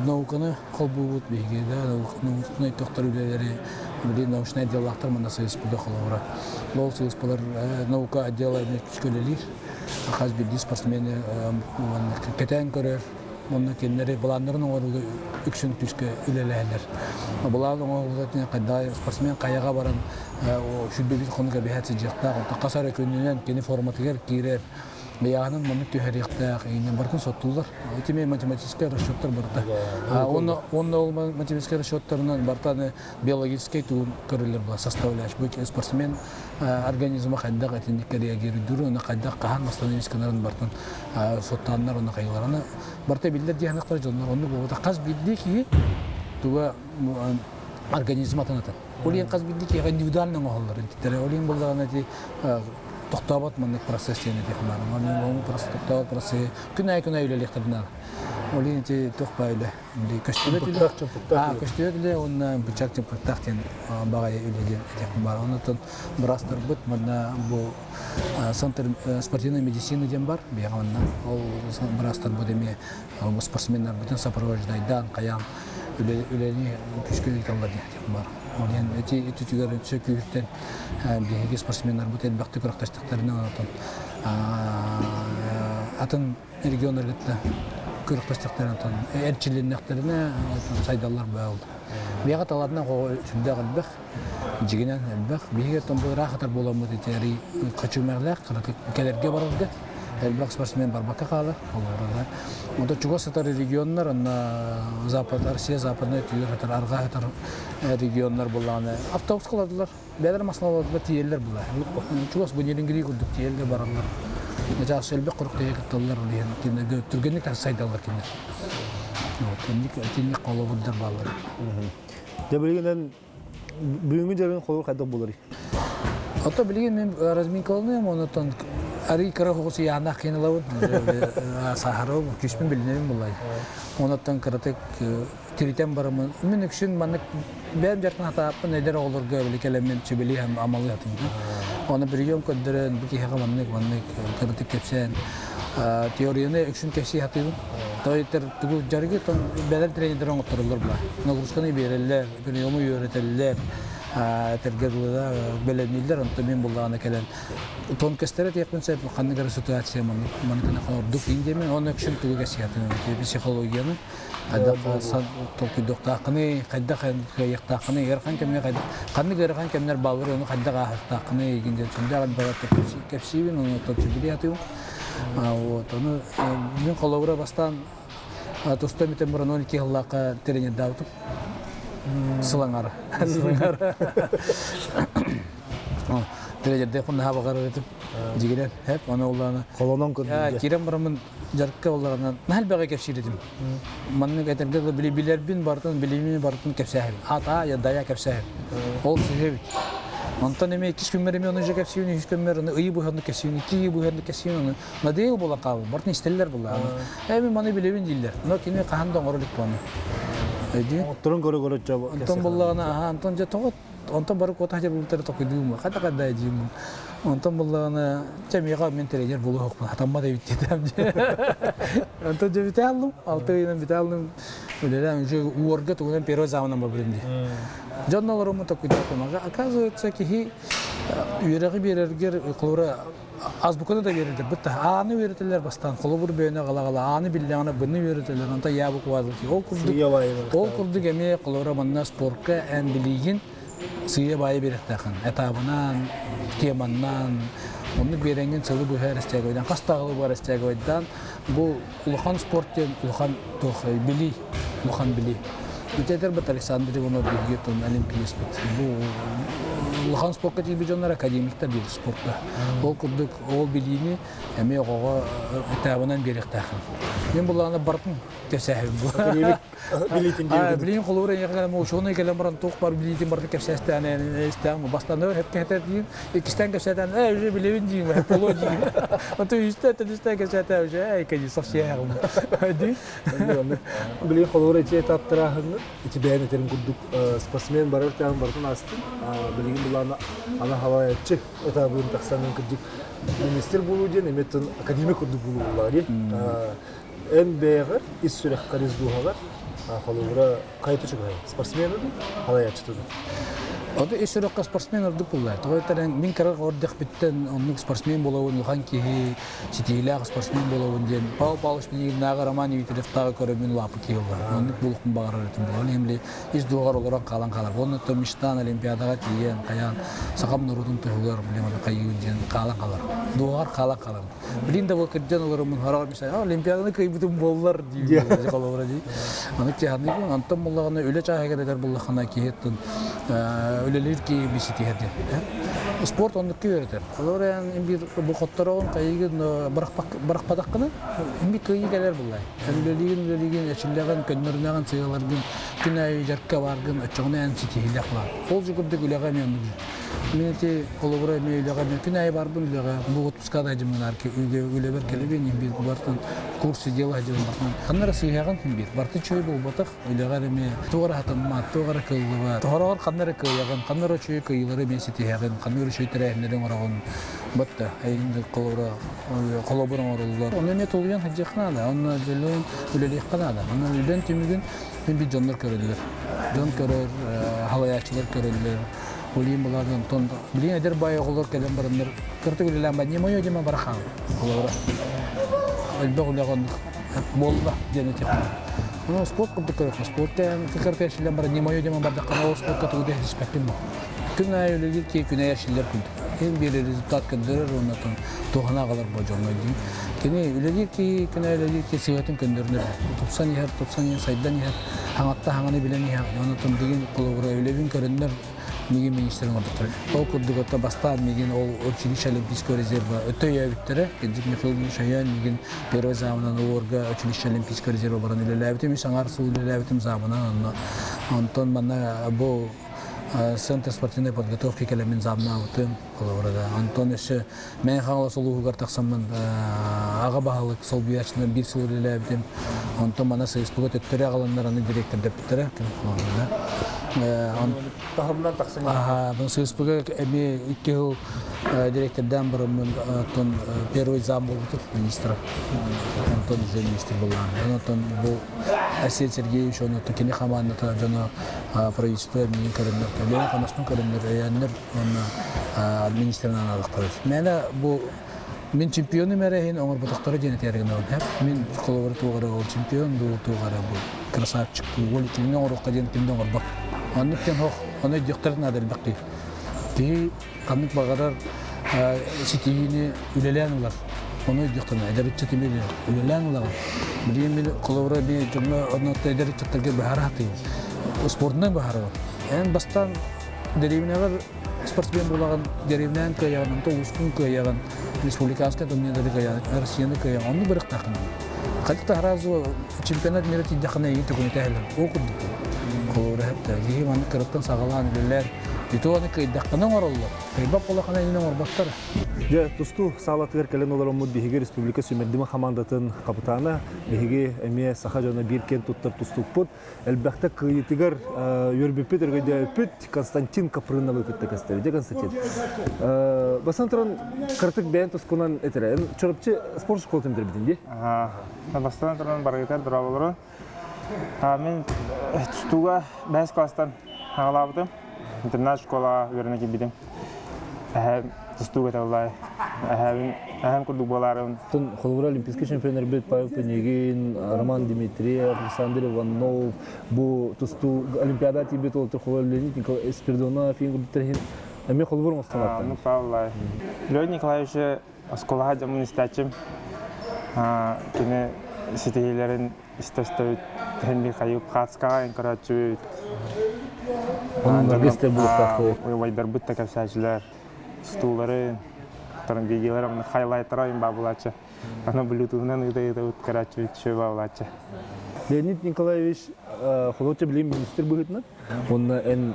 науканы холбуубут биһиги да научнай тохтор үлэлэри билигин научнай отделлаахтар манна сыыспыга холобура. Ол сыыспалар наука отдела эмиэ күүскэ үлэлиир. Хас биирдии спортсмены кэтээн көрөр, уонна кинилэри былааннарын оҥорууга үксүн күүскэ үлэлэһэллэр. Былаан оҥоһуллар хайдах спортсмен хайаҕа баран 21 хонук эбэһээт сылдьыахтаах, онтон хас эрэ күнүнэн кини форматыгар киирэр, ыйааһынын маннык түһэриэхтээх, иинэн барытын соттуллар. Ити математическай расчеттар барыта. Уонна уонна ол математическай расчеттарынан барыта биологическай тугун көрүллэр була составляющий. Бу спортсмен организма хайдах итинниккэ реагируйдуур, уонна хайдах хаһан восстановить гынарын бартын суоттааннар уонна хайылараны барыта биллэр диэхнэхтэр дьоннор оннук буолбата хас биирдии киһи туга организм атын атын. Ол иһин хас биирдии киһиэхэ индивидуально оҥоһуллар интиттэрэ. Ол иһин буоллаҕына ити тохтообот маннык процесс диэн этиэх баарым. Ол процесс тохтообот процесс күн аайы күн аайы үлэлиэхтэрин наада. Ол иһин ити туох баа үлэ көстүбэт үлэ. Көстүбэт үлэ уонна бычак чымпыктаах диэн баҕайы үлэ диэн этиэхпин баар. Оннуттан быраастарбыт манна бу центр спортивной медицины диэн бар биһиэхэ манна. Ол быраастарбыт эмиэ спортсменнарбытын сопровождайдаан хайаан үлэни күүскэ ыыталлар диэн бар. Ол иһин ити ититигэр өссө күүһүттэн биһиги спортсменнарбыт элбэхтик күрэхтэстэхтэринэ онтон атын регионнарга күрэхтэстэхтэринэ онтон эрчилиннэхтэринэ сайдаллар баал. Биһиэхэ талаатынан сүрдээх элбэх, дьигинэн элбэх. Биһиги оттон бу ыраах атар буоламмыт ити кочумэҕлээх кыратык кэлэргэ барарга элбэх спортсмен барбакка хаалар. Олорор. Онто чугас сытар регионнар, онно Запад, Россия западной өттүгэр сытар, арҕаа сытар регионнар буллаҕына автобуска олордулар. Бэйэлэрэ массыыналарга тиийэллэр була. Чугас бу Нерюнгри курдук тиийэллэр бараллар. Чаас элбэх курдук тэйэ кытталлар ол иһин кинилэргэ түргэнник сайдаллар кинилэр. Вот, инник итинник холобурдар бааллар. Дьэ билигин бүгүҥҥү дьарыгын холобур хайдах буоларый? Ото билигин мин разминкаланыам, онотон арый кыра хоҕус ыйааннаах киин ылабын. Саһарабын, күүспүн билинэбин булай. Онотон кыратык тиритэн бараммын мин үксүн маннык бэйэм дьарыктан хатааппын эдэр оҕолорго били кэлэммин сүбэлии амалыы хатыыбын. Оны прием көрдөрөн бу киһиэхэ маннык маннык кыратык кэпсээн теорияны үксүн кэпсии хатыыбын. Тойтер тугу дьарыгы тон бэлэр тренердер оҥоттороллор була. Нагрузканы биэрэллэр, приему үөрэтэллэр, этэргэ дылы бэлэмнииллэр, онтон мин буллаҕына кэлэн тонкостары этиэхпин сөп, ханнык эрэ ситуация маннык маннык ордук иин диэмин, оны үксүн тугу кэсиятын психологияны хайдах толкуйдуохтааххыный, хайдах кыайыахтааххыный, ыарахан кэмҥэ ханнык ыарахан кэмнэр бааллар, ону хайдах ааһыахтааххыный диэн сүрдээх элбэҕи кэпсиибин, ону сүбэлии сатыыбын. Вот, ону мин холобура бастаан туста бүтэн баран 12 сыллаахха тренердаабытым. Сылаҥара. Сылаҥара. Тренердээ хоннаһа баҕарар этим. Дьигинэн, хэп, аны оллаана. Холонон көрдүм. Киирэн бараммын дьарыкка олларынан наһаа элбэҕи кэпсиир этим. Маннык этэргэ дылы билэрбин барытын, билимин барытын кэпсээһин. Ата я дая кэпсээһин. Ол сүһэбит. Онтон эмиэ иккис күммэр эмиэ ону же кэпсиибин, үһүс күммэр ону ыйы быһанны кэпсиибин, икки ыйы быһанны кэпсиибин, ону надоел буолан хаалбыт. Барытын истэллэр буолла. Эми маны билэбин дииллэр. Но кини хаһан да оҥоро илик буоланы. Өйдүү? Отторун көрө-көрө чо. Онтон буллаҕына, аха, онтон дьэ тоҕо Онтон бары куота сылдьыбыттары токуйдуум, хата хата дьиим. Онтон буллаҕына, чэ миэхэ мин тренер буолуохпун, хатаммат эбит диэтим. Онтон дьэ бүтэ аллым, алты ыйынан бүтэ аллым. Үлэлээн уже уорга тугунан первый замынан барбытым дии. Дьон олоруммун токуйдаатым. Оказывается, киһи үөрэҕи биэрэргэр холобура азбуканы да үөрэтэр бытта ааны үөрэтэллэр бастаан холобур бөөнө ҕала-ҕала ааны биллэҕинэ быны үөрэтэллэр онто я буква ол курдук ол курдук эмиэ холобура манна спортка эн билиигин сыыйа-баайа биэрэхтээххин этабынан теманнан оннук биэрэҥҥин сылы быһа растягивайдан хас даҕалы быһа растягивайдаан бу улахан спорт диэн улахан туох билии улахан билии ити этэр бат Александр Иванов биһиги олимпиеспит бу Улахан спортка тиийбит дьоннор академиктар диир спортка. Ол курдук ол билиини эмиэ оҕоҕо этабынан биэриэхтээххин. Мин буллаҕына барытын кэпсээһин бу. Академик билиитин диир. Билиин холобур эйиэхэ учуонай кэлэн баран туох бар билиитин барытын кэпсээстээн истээн бастан өр хэпкэ диин иккистээн кэпсээтэн ээ уже билэбин диим поло диим. Ото үстэ үстэ кэпсээтэ уже эй кэди совсем дии. Билигин холобур эти этаптарааһыҥҥын ити бэйэн этэрин курдук спортсмен барар тааҕын барытын аастын. Билигин булаана ана халаяччы этабын тахсанын кырдьык министр буолуу диэн эмиэ академик курдук буолууллар дии. Эн бэйэҕэр ис сүрэххэр ис дууһаҕар холобура хайата чугаһай спортсмен дуу халаяччыта дуу? Ону ис сүрэххэ спортсмен ордук буолла. Тоҕо этэрэн мин кыра ордехпиттэн оннук спортсмен буолабын улахан киһи ситиилээх спортсмен буолабын диэн Павел Павлович Пинигиннааҕы Роман Дмитриевтааҕы көрөммүн улааппыт киһи буолар. Оннук буолуохпун баҕарар этим буолар. Эмли ис дууһаҕар олорон хаалан хаалар. Уонна то мечтан Олимпиадаҕа тиийэн хайаан сахам норуотун туһугар блин хайыыбын диэн хаалан хаалар. Дууһаҕар хаалан хаалар. Блин да бу кырдьан олороммун хараҕар мечтаю Олимпиаданы кыайбытым буоллар дии холобура дии. Аны тиһанныыбын онтон буллаҕына үлэ чааһыгар этэр буллахына киһи үлэлиир киһи биситиһэр диэн. Спорт оннукка үөрэтэр. Холобура эн биир бу хоттороҕун хайыгын бырахпатаххына имби кыайыы кэлэр буллай. Үлэлиигин үлэлиигин эчиллэҕин көннөрүнэҕин сыаларгын күн аайы дьарыкка бааргын оччоҕуна эн ситиһиилээх баар. Ол же курдук үлэҕэ эмиэ оннук. Мин ити холобура эмиэ үлэҕэ эмиэ күн аайы барбын үлэҕэ бу отпускада дьыммынаар үлэбэр кэлэбин биир бартан курсы дела дьон бартан ханна эрэ сыыһаҕын биир барты чөй буолбатах үлэҕэр эмиэ туох эрэ хатаммат, туох эрэ кыаллыбат. Тоһороҕор ханна эрэ кыайаҕын, ханна эрэ үчүгэй кыайыылары эмиэ ситиһэҕин, ханна эрэ үчүгэй тэрээһиннэри оҥороҕун. Батта, эйигин холобура холобур оҥороллор. Ону эмиэ тулуйан сылдьыахха наада, онно дьөлүөн үлэлиэххэ наада. Онон үлэн түмүгүн мин бит дьоннор көрөллөр. Дьон көрөр, халайааччылар көрөллөр. Улиин булаан онтон билигин эдэр баай оҕолор кэлэн бараннар кыртык үлэлээн ба не мое дима барахаал холобура элбэх үлэҕэ оннук буолла диэн этиэхпин. Ону спорт курдук көрөххө, спортка кыркыркы баран не мое дима бардаххына ол спортка тугу да иһитиспэппин бу. Күн аайы үлэлиир киһи күн аайы эрчиллэр курдук. Эн биир результат көрдөрөр уонна туохана аҕалар бу дьоҥҥо дии. Кини үлэлиир киһи күн аайы үлэлиир киһи сыһыатын көннөрүнэр. Тупсан иһэр, тупсан иһэр, сайдан иһэр, хаҥатта хаҥаны билэн иһэр. Онон билигин холобура үлэбин көрөннөр миигин министр оҥорбуттар. Ол курдук ото бастаан миигин ол училище Олимпийского резерва өтө өйөөбүттэрэ. Кирдик Михаил Ильич өйөөн миигин первый замынан ООРга училище Олимпийского резерва баран үлэлээбитим. Үс аҥаар сыл үлэлээбитим замынан онно. Онтон манна бу Центр спортивной подготовки кэлэммин замнаабытым холобура да. Онтон өссө Мэҥэ Хаҥалас улууһугар тахсаммын аҕа баһылык солбуйааччынан биир сыл үлэлээбитим. Онтон мана ССП-га төттөрү аҕаланнар аны директордэппиттэрэ. Таһымынан тахсан. ССП-га эмиэ 2 сыл директордаан бараммын оттон первый зам буолбутум министра. Онтон уже министр буоллаҕым. Онтон бу Асет Сергеевич онно кини хамаандата дьоно правительство миигин көрөннөр, бэйэм хамаспын көрөннөр, өйөөннөр уонна министрин анаалахтара. Мээнэ бу мин чемпионум эрэ иһин оҥорботохторо диэн этээр гынабын. Мин холобура туох эрэ ол чемпион дуу, туох эрэ бу красавчик дуу, ол кинини оҥоруохха диэн ким да оҥорбот. Оннук диэн хох, ону өйдүөхтэрин наада элбэх киһи. Киһи ханнык баҕарар ситиһиини үлэлээн ылар. Ону өйдүөхтэрин эдэр ыччат эмиэ үлэлээн ылаҕын. Билигин мин холобура эмиэ дьоҥҥо онно эдэр ыччаттарга быһаара сатыыбын. Спордунан быһаарабын. Эн бастаан дэриэбинэҕэр спортсмен буолаҕын, дэриэбинээн кыайаҕын, онтон улуускун кыайаҕын, республиканскай турнирдары кыайаҕын, Россияны кыайаҕын, оннук барыахтааххын. Хотя сразу чемпионат мира тиийдэххинэ эйигин төкүнүтэ Ол курдук. Холобура хэптэ. Киһи маннык кыраттан саҕалаан үлэлээн, ити ону кыайдаххына оҥороллор. Кыайбат буоллаххына эйигин оҥорботтор. Дьэ, тустуу саалатыгар кэлэн олороммут биһиги республика сүүмэрдима хамаандатын капитана, биһиги эмиэ саха дьоно биир киэн туттар тустукпут. Элбэхтэ кыайыытыгар үөрбүппүт, өргөйдөөбүппүт Константин Капрыновы кытта көстөр. Дьэ, Константин. Бастан туран, кыратык бэйэн тускунан этэрэ. Чурапчы спорт школатын бүтэрбитин дии? Бастан туран барыгытар дорооболорун. Мин тустууга бэһис класстан аҕалаабытым. Интернат школаҕа үөрэнэ киирбитим. Тустууга табыллай. Эһэм курдук буолаарым. Холобура олимпийский чемпионнарбыт Павел Пинигин, Роман Дмитриев, Александр Иванов, бу тустуу Олимпиада тиийбит уолтар холобура Леонид Николаевич Спиридонов иин курдуктар иһин эмиэ холобур оҥостон Ну, Павел Леонид Николаевич оскуолаҕа дьоммун истээччим. Кини ситиһиилэрин истэ-истэбит, тэһин биир хайыы хаацкаҕа көрөөччүбүт. Онон оргестер булуктаах. Убайдарбыт да кэпсээчилэр стуллары, тарын видеолар хайлайтара им бабылачы. Аны блютуһунан ыыта-ыыта ыткарааччы үчү бабылачы. Леонид Николаевич холуоча билим министр быһыытынан уонна эн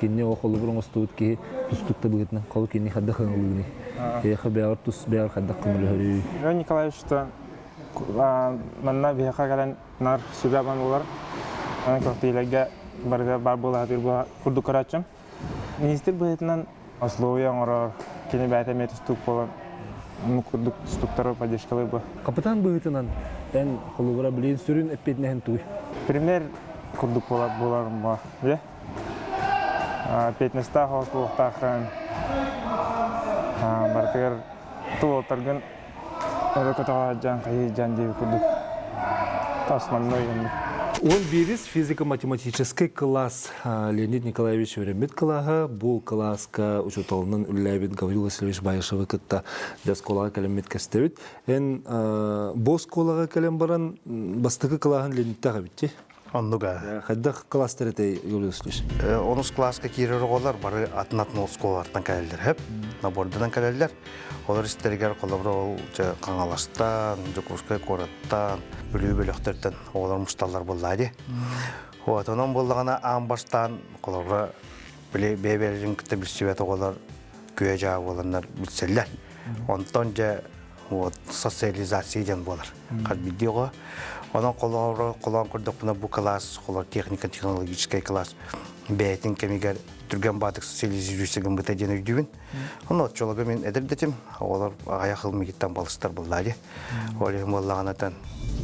кинини о холобур оҥостубут киһи тустукта быһыытынан холу кинини хайдах ыҥылыыный? Эйиэхэ бэйэҕэр тус бэйэҕэр хайдах көмөлөһөрүй? Леонид Николаевич манна биһиэхэ кэлэн нар сүбэ болар. Аны көхтүүлэргэ барыга бар буолаатыр курдук көрөөччүм. Министр быһыытынан условия оҥорор, кини бэйэтэ эмиэ тустуук буолан, оннук курдук тустууктары поддержкалыыр бу. Капитан быһыытынан эн холобура билигин сүрүн эппиэтинэһин тугуй? Пример курдук буолар буоларым бу. Дьэ? Эппиэтинэстээх оҕус буолуохтааххын. Барытыгар туолтаргын өрө көтөҕө сылдьан, хайыы сылдьан диэбит курдук. Основной оннук. Он бирис физико-математическай кылаас Леонид Николаевич үөрэммит кылааһа. Бу кылааска учууталынан үлэлээбит Гаврил Васильевич Баишевы кытта дьэ оскуолаҕа кэлэммит кэстэбит. Эн бу оскуолаҕа кэлэн баран бастакы кылааһын Леонидтаах эбит Оннуга. Хайдах класстар этэй, Юрий Васильевич? Онус класска киирэр оҕолор бары атын-атын оскуолалартан кэлэллэр хөп, наборданан кэлэллэр. Олор истэригэр холобура ол Хаҥаластан, Дьокуускай куораттан, Бүлүү бөлөхтөртөн оҕолор мусталлар буоллаа дии. Вот, онон буоллаҕына аан бастаан холобура били бэйэ-бэйэлэрин кытта билсибэт оҕолор күө-дьаа буоланнар билсэллэр. Онтон дьэ вот социализация диэн буолар. Хас биирдии оҕо. Онон холоору холоон көрдөхпүнэ бу кылаас, холор техника технологическай кылаас бэйэтин кэмигэр түргэн баатык социализируйся гыммыта диэн өйдүүбүн. Онно оччолорго мин эдэрдэтим, оҕолор аҕыйах ыл мигиттан балыстар буоллаа дии. Ол иһин буоллаҕына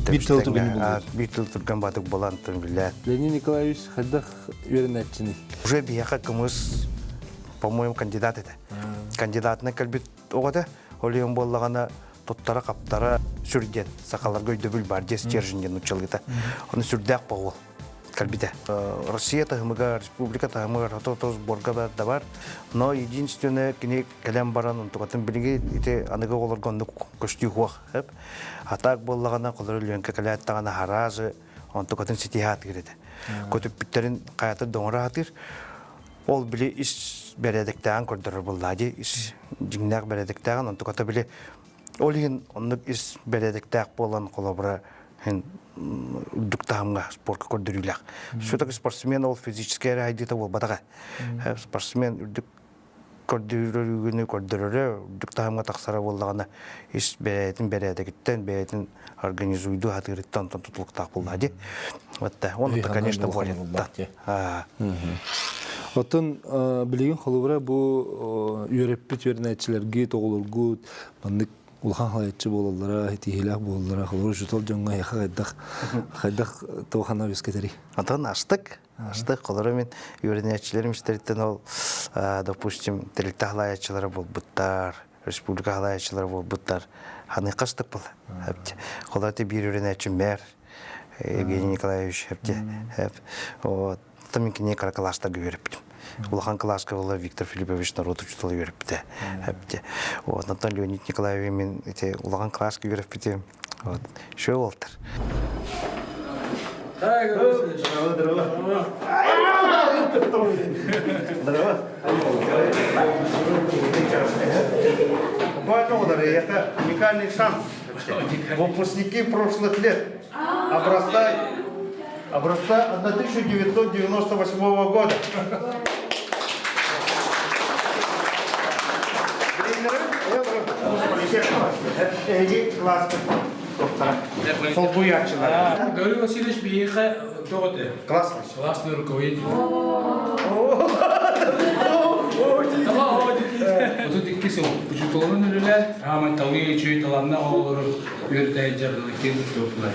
Биир тыл түргэн булбут. Биир тыл түргэн баатык буолан билээт. Леонид Николаевич хайдах үөрэнээччиний? Уже биһиэхэ кымыс, по-моему, кандидат этэ. Кандидатынан кэлбит оҕото. Ол иһин буоллаҕына туттара-хаптара сүр диэн сахаларга өйдөбүл бар диэн стержень диэн нууччалыыта. Ону сүрдээх боҕуол кэлбитэ. Россия таһымыгар, республика таһымыгар хото сборга да бар. Но единственное кини кэлэн баран онтукатын билиги ити аныгы оҕолорго оннук көстүү хуох. А так буоллаҕына холору Ленка кэлээттаҕына хараазы онтукатын ситиһэ атыыр этэ. Көтүппүттэрин хайата доҥоро атыыр. Ол били ис бэрээдэктээҕин көрдөрөр буоллаа дии, ис дьиҥнээх бэрээдэктээҕин, онтуката били ол иһин оннук ис бэрээдэктээх буолан холобура иһин үрдүк таһымҥа спортка көрдөрүүлээх. Все-таки спортсмен ол физическэй эрэ сайдыыта буолбатаҕа. Спортсмен үрдүк көрдөрүүгүнү көрдөрөрө, үрдүк таһымҥа тахсара буоллаҕына ис бэйэтин бэрээдэгиттэн, бэйэтин организуйдуу сатыырыттан онтон тутулуктаах буоллаҕа дии. Вот он это, конечно, более. Оттон билигин холобура бу үөрэппит үөрэнээччилэргит, оҕолоргут маннык улахан халайаччы буолаллара, итиһиилээх буолаллара, холобура учуутал дьоҥҥо эһиэхэ хайдах хайдах туохана үөскэтэрий? Антон астык, астык холоро мин үөрэнээччилэрим истэриттэн ол допустим тэрилтэ халайааччылара буолбуттар, республика халайааччылара буолбуттар. Ханы хастык була. Холоро биир үөрэнээччим мэр Евгений Николаевич Вот. Там кини кыра класстарга үөрэппитим. Улахан класска была Виктор Филиппович народ учителя үөрэппитэ. Вот. Антон Леонид Николаевич мен эти улахан класска үөрэппитим. Вот. Еще болтар. Это уникальный шанс. Выпускники прошлых лет. Образца, образца 1998 года. Эһиги класс солбуйааччылар. Гаврил Васильевич биһиэхэ тоҕо этэ? Классный. Классный руководитель. 32 сыл учууталынан үлэлээн, аамай талыы үчүгэй талааннаах оҕолору үөрэтэ дьарыгынан киэн туттубуппулар.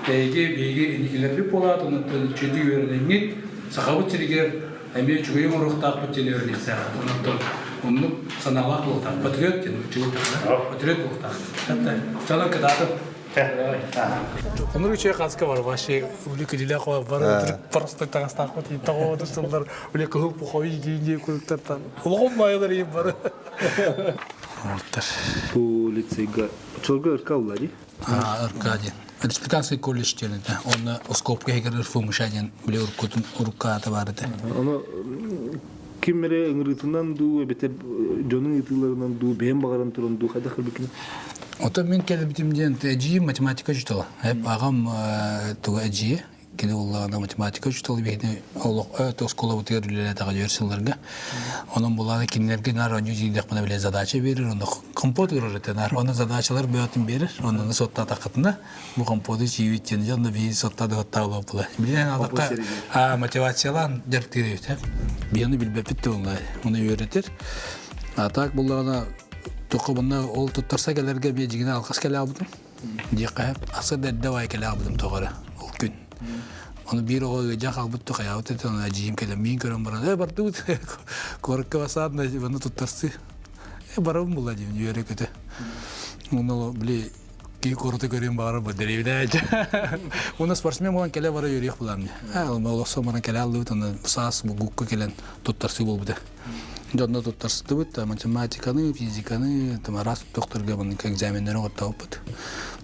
Эһиги биһиги инникилэрбит буолаат, онон үчүгэйдик үөрэнэҥҥит, Сахабыт сиригэр эмиэ үчүгэйи оҥоруохтаахпыт диэн үөрэниэхтээхпит. Онон оннук санаалаах буолуохтаах. Патриот диэн үчүгэй патриот буолуохтаах. Чалан кытаатым. Онур үчүгэй хаска бар вообще үлэ күдүлээх бар просто таҥастаахпыт тоҕо сыллар үлэ кыһыл пуховик гиинди кулуктартан улахан майылар иин бары Бу лицейга чолго ырка улла ди ырка диэн. Республиканский колледж диэн этэ. Онно оскуопка иһигэр РФМШ диэн били уруккутун урукку аата баар этэ. Ону ким эрэ ыҥырыытынан дуу, эбэтэр дьонуҥ ыытыыларынан дуу, бэйэм баҕаран туран дуу, хайдах кэлбиккиний? Оттон мин кэлбитим диэн эдьиийим математика учуутала. Аҕам туга эдьиийэ Кини буоллаҕына математика учуутала биһини олох оскуолабытыгар үлэлээтэҕэ өр сылларга. Онон булааны кинилэргэ наар оонньуу дьиҥнэхпинэ бile задача биэрэр, онно компот ырар этэ наар. Онно задачалар бөҕөтүн биэрэр, онно суоттаатаххытына бу компоту чиибит диэн дьэ онно биһи суоттаадыгаттаах була. Билэн алакка мотивациялаан дьарыктыыр эбит. Биһи ону билбэппит да онно оны үөрэтэр. А так буллаҕына тоққа bunна ол туттарса кэлэргэ би дьигинэ алхас кэлээбитим. Диэххэ аса да эрдэ баай кэлээбитим тоҕо эрэ ол күн. Ону биир оҕо ыалдьан хаалбыт да хайаабыт этэ, ону эдьиийим кэлэн миин көрөн баран, «Э, бардыбыт, куоракка басаат, манна туттарсыы». «Э, барабын буолла» диэн үөрэ-көтө. Онно били киһи куораты көрүөн баҕарар бу дэриэбинэ Уонна спортсмен буолан кэлэ бара үөрүйэх булаам дии. Олохсо баран кэлэ аллыбыт, аны саас бугукка кэлэн туттарсыы буолбута. Дьонно туттарсыбыт математиканы, физиканы, там араас тохторго маннык экзаменнары оҥортообуппут.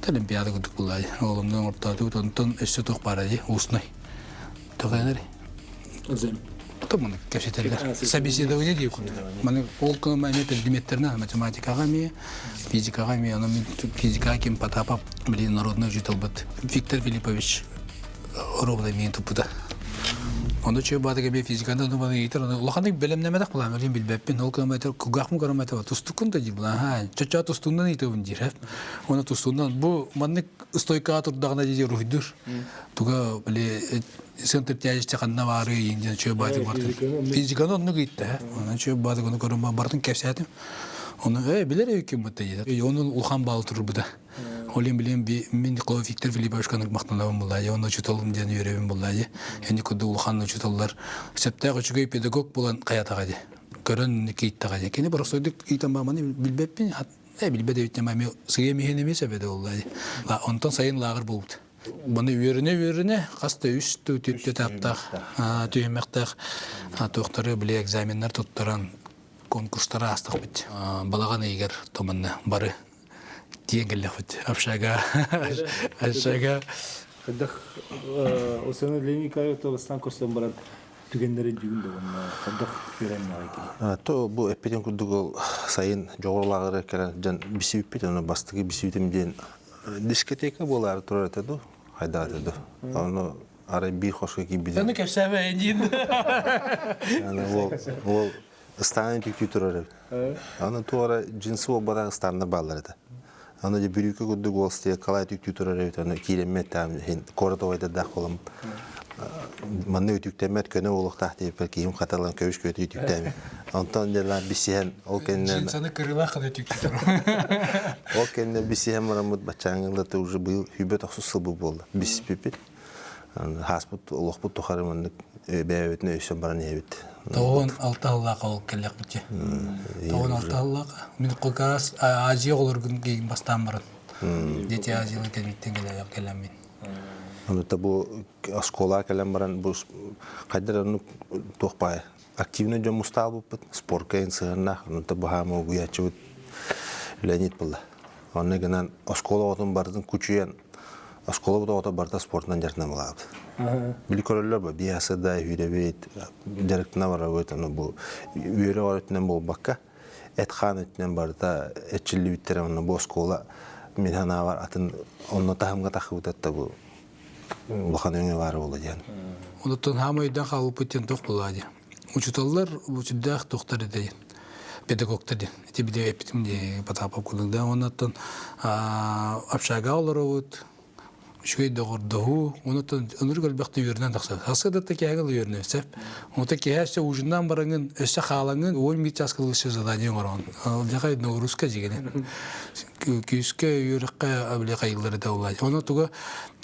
Олимпиада курдук буллаай. Оломнон оҥортоотубут, онтон өссө туох баара дии, устный. Тоҕо Экзамен. Потом маны кэпсэтэллэр. Собеседование дии курдук. Маны ол кылма эмиэ предметтеринэ математикаҕа эмиэ, физикаҕа эмиэ, ону мин физикаҕа ким Потапов, блин, народный учителбыт Виктор Филиппович ровно миин туппута. Ону чөй баатыга би физиканы ону баны ыйтар, ону улаханнык бэлэмнэмэтэх булаам, өлүн билбэппин. Ол кылма этер кугаахмын көрөм этэ, тустуккун да дии булаан, ха, чочоо тустуунан ыйтыбын диир. Оны тустуунан бу маннык стойкаҕа турдаҕына дии руйдур. Туга били центр тяжести ханна баары диэн чөй баатык бартын. Физиканы оннук ыйтта, Онон чөй баатык ону көрөн бартын кэпсээтим. Оны э билер эбиккин бутта диэтэ. Онун улахан баал турбута. Олен билем би мин Виктор Филипповичка махтанабын буллаайы, онно учуталым диэн үөрэбин буллаайы. Эни курдук улахан учуталлар сөптөөх үчүгэй педагог булан хаятаҕа ди. Көрөн кииттаҕа ди. Кини боростойдук иитэн бааманы билбэппин, э билбэт эбит эми сыйа миһин эмиэ сөбөдө буллаайы. Онтон сайын лааҕыр буолбут. Бұны үөріне-үөріне хас да үс түттө таптаах, түһүмэхтээх туохтары били экзаменнар туттаран конкурстары аастахпыт. Балаҕан ыйыгар томанна бары тиийэн кэллэхпит. Общага, общага. Хайдах Осена Леонид Николаевич бастаан көрсөн баран түгэннэри дьүүн да уонна хайдах үөрэннэҕэй кини? То бу эппитин курдук ол сайын дьоҕурлааҕы кэлэн дьон бисибиппит, ону бастакы бисибитим диэн дискотека буолаары турар этэ ду, хайдах этэ ду. Ону арай биир хоско киирбитим. Ону кэпсээбэ диин. Ол ол ыстаанын түктүү турар эбит. Аны туора джинсы буолбатах ыстааннар бааллар этэ. Аны дьэ бүрүүкэ курдук уол стейкалай түктүү турар эбит, аны киирэммэт таам иһин куорат оҕойдардаах буолан манна үтүктэммэт көнө буолуохтаах диэппэр киһим хаталан көбүс көтү үтүктээми. Онтон дьэ бисиһэн ол кэннэ Джинсаны кырыылаах гына үтүктүү турар. Ол кэннэ бисиһэн бараммыт баччааҥҥылата уже быйыл сүүрбэ тохсус сыл буолла. Биспиппит. Хааспыт олохпут тухары маннык бэйэбитин өйсөн баран иһэбит. Тоҕон алта сыллаах ол кэллэхпит Тоҕон алта сыллаах. Мин как раз Азия оҕолоргун кейин бастаан баран. Дети Азияны кэлбиттен кэлэммин. Аны бу оскуола кэлэн баран бу хайдар оннук туох баай активный дьон мустаабыппыт спорка ин сыһыннаах онно баһаама угуйааччыбыт Леонид булла. Онно гынан оскуола оҕотун барытын кучуйан оскуолабыт оҕото барыта спортунан дьарыктана булаабыт. Били көрөллөр бу биасы да үрэбит дьарыктана барабыт аны бу үөрэ өттүнэн буолбакка эт хаан өттүнэн барыта эрчиллибиттэрэ онно бу оскуола мин санаабар атын онно таһымга тахыбытатта бу улахан өҥө баар буола диэн. Онуттан хаама өйдөөн хаалбыппыт диэн туох буолла дии. Учуталлар сүрдээх туохтар этэ педагогтар диэн. Ити биле эппитим дии Потапов курдук да. Онуттан общага олоробут, үчүгэй доҕордоһуу, онуттан ынырык элбэхтэ үөрэнэн тахсар. Сарсыардатта киэһэ үөрэнэр сөп. Онуттан киэһэ өссө ужиннаан бараҥын, өссө хаалаҥын, 11 чааска өссө задание оҥороҕун. Алдьархай нагрузка дьигинэ. Күүскэ үөрэххэ били хайыллар этэ улаай. Ону туга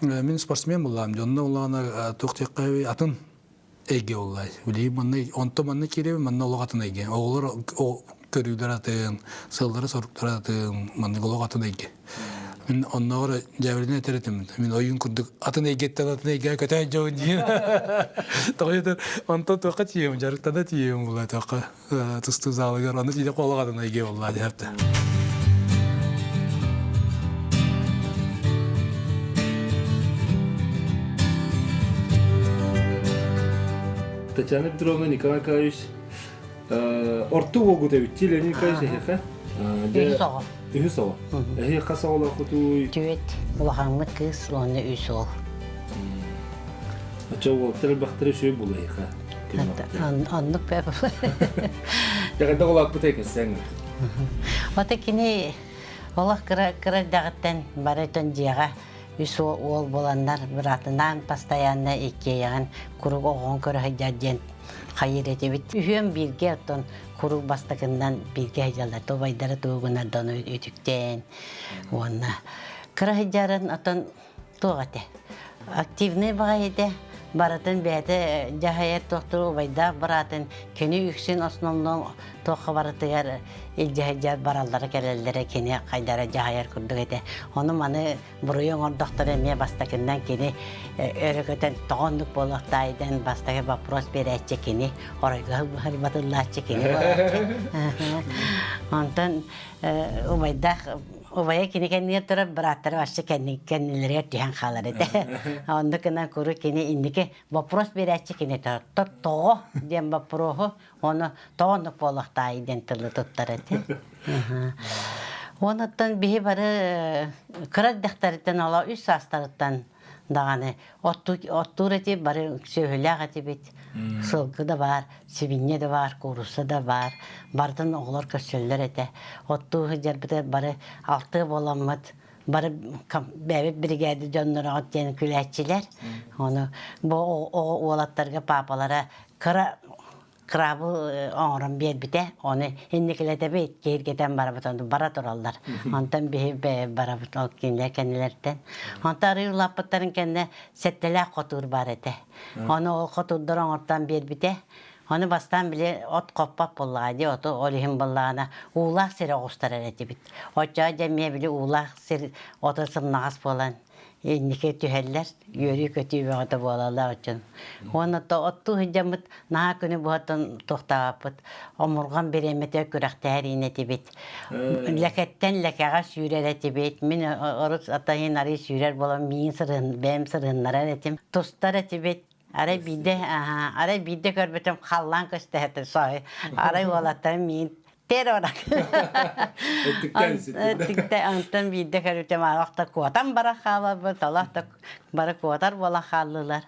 мин спортсмен буллаам, дьонно улаана туох диэххэ атын эйгэ уллай. Били манна онто манна киирэбин, манна олох атын эйгэ. Оҕолор көрүүлэр атын, сыллары соруктар атын, маннык олох атын эйгэ. Мин оннооҕор дьээбэлэнэ этэр этим. Мин ойуун курдук атын эйгэттэн атын эйгэҕэ көтөөн дьон диэн. Тоҕо онтон туохха тиийэм, дьарыктана тиийэм була туохха тустуу залыгар. Аны тиийэ олох атын эйгэ буолла диэхтэ. Татьяна Петровна, Николай Николаевич орто уолгут эбит Леонид Николаевич эһиэхэ. Үһүс оҕо. Үһүс оҕо. Эһиэхэ хас оҕолооххутуй? Түөрт улахаммыт кыыс уонна үс уол. Оччо уолаттар элбэхтэрэ үчүгэй буолуо эһиэхэ. Оннук бэ. Дьэ улааппыт кэссэҥ. Ота кини олох кыра кыра эрдэҕиттэн бары өтөн дьиэҕэ үс уол буоланнар быраатынаан постоянно иккиэйэҕин курук оҕоҕун көрө сылдьар диэн хайыыр этибит. Үһүөн бииргэ оттон курук бастакыннан бииргэ сылдьаллар. Тубайдары тугунардан үтүктээн уонна кыра сылдьарын оттон туох этэ активный баҕайы этэ барытын бэйэтэ дьаһайар туохтуур убайдаах быраатын кини үксүн основном туохха барытыгар илдьэ сылдьар бараллара кэлэллэрэ кини хайдара дьаһайар курдук этэ ону маны буруйу оҥордохторо эмиэ бастакыннан кини өрө көтөн тоҕо оннук буолуохтаайдан бастакы вопрос биэрээччи кини оройго батыллааччы кини буолааччы онтон убайдаах Убайа кини кэннигэр турар, бырааттара вообще кэннилэригэр түһэн хаалар этэ. Онно гынан куру кини инники вопрос биэрээччи кини тоҕо диэн боппуруоһу ону тоҕо оннук буолуохтаай диэн тылы туттар этэ. Онуттан биһи бары кыра эрдэхтэриттэн олоо үс саастарыттан даҕаны оттуур эти бары сүөһүлээх этибит. Сылгы да баар, сибинньэ да баар, куурусса да баар. Барытын оҕолор көрсөллөр этэ. Оттуу сылдьарбыт бары алтыа буоламмыт бары бэйэбит биригээдэ дьоннороҕут диэн күлээччилэр. Ону бу оҕо уолаттарга паапалара кыра кыраабыл оҥорон биэрбитэ. Ону инникилэтэбит, киһиргэтэн барабыт, ону бара тураллар. Онтон биһи барабыт ол кинилэр кэннилэриттэн. Онтон арыы улааппыттарын кэннэ сэттэлээх хотуур баар этэ. Ону ол хотуурдар оҥортоон биэрбитэ. Ону бастаан били от хоппот буоллаҕа дии, оту ол иһин буоллаҕына уулаах сири оҕустарар этибит. Оччоҕо дьэ эмиэ били уулаах сир ото сымнаҕас буолан инники түһэллэр, үөрүү-көтүү бөҕөтө буолаллар оччон. Уонна то оттуу сылдьаммыт наһаа күнү быһаттан туохтаабаппыт. Омурҕан бириэмэтэ күрэхтэһэр этибит. Лэкэттэн лэкэҕэ сүүрэр этибит. Мин орут атайын арый сүүрэр буолан миин сырыһын, бэйэм сырыһыннарар этим. Тустар этибит. Арай биирдэ, арай биирдэ көрбүтүм халлаан көстө сой. Арай уолаттарым миин террор. Өттүктэн онтон биирдэ көрбүтүм арах куотан бара хааларбыт, олох да бары куотар буола хааллылар.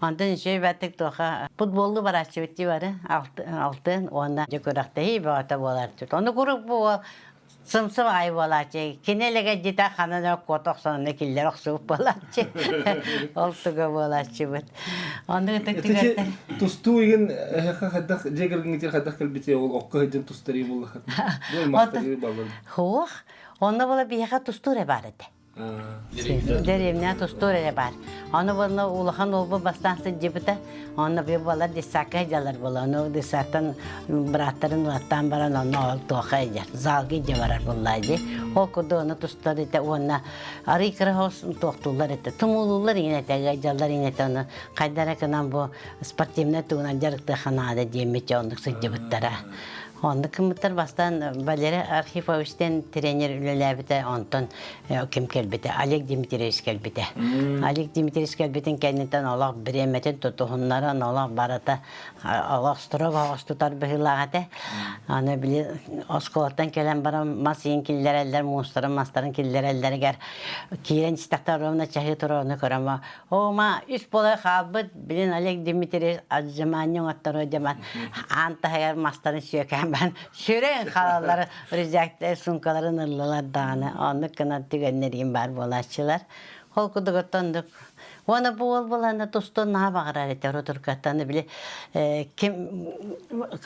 Онтон үчүгэй баттык туоха футболлу барааччыбыт дии бары алтын уонна дьэ күрэхтэһии бөҕөтө буоларчыт. Ону куруук бу сымсым аҕай буолааччы. Кини элэгэдьитэ ханан эрэ куота охсон киллэр охсубут буолааччы. Ол туга буолааччыбыт. Ону ытык түгэттэр. Тустуу игин эһэхэ хайдах дьиэ кэргэҥҥитигэр хайдах кэлбитий ол окко сылдьан тустарыы буоллахат. Хуох. Онно була биһиэхэ тустуур эрэ баар этэ. Дэриэбинэ тустуур эрэ баар. Ону буолла улахан уолбут бастаан сылдьыбыта. Онно би буолар детсадка дьалар буола. Ону детсадтан бырааттарын улаттаан баран онно ол туоха илдьэр. Залга илдьэ барар буоллаа дии. Ол курдук ону тустар этэ уонна арый кыра хос туохтууллар этэ. Тумуулууллар иҥин этэ, дьаллар иҥин этэ. Ону хайдара гынан бу спортивнай тугунан дьарыктыахха наада диэммит оннук сылдьыбыттара. Оннук кыммыттар бастаан Валерий Архиповичтен тренер үлэлээбитэ, онтон ким кэлбитэ? Олег Дмитриевич кэлбитэ. Олег Дмитриевич кэлбитин кэнниттэн олох бириэмэтин тутуһуннаран, олох барыта олох строго оҕус тутар быһыылаах этэ. Аны били оскуолаттан кэлэн баран мас иин киллэрэллэр, муустарын мастарын киллэрэллэригэр киирэн истэхтэр ровно чаһыы туруорну көрөм Ома үс буола хаалбыт, билин Олег Дмитриевич отжимание оҥотторуо дьаман аан таһыгар мастарын сүөкээн баран сүрэн хаалаллар рюкзактар суумкаларын ыллылар даҕаны оннук гынан түгэннэриим баар буолааччылар. Ол курдук оттон уонна бу уол буолана тустуон наһаа баҕарар этэ рутуркаттан били ким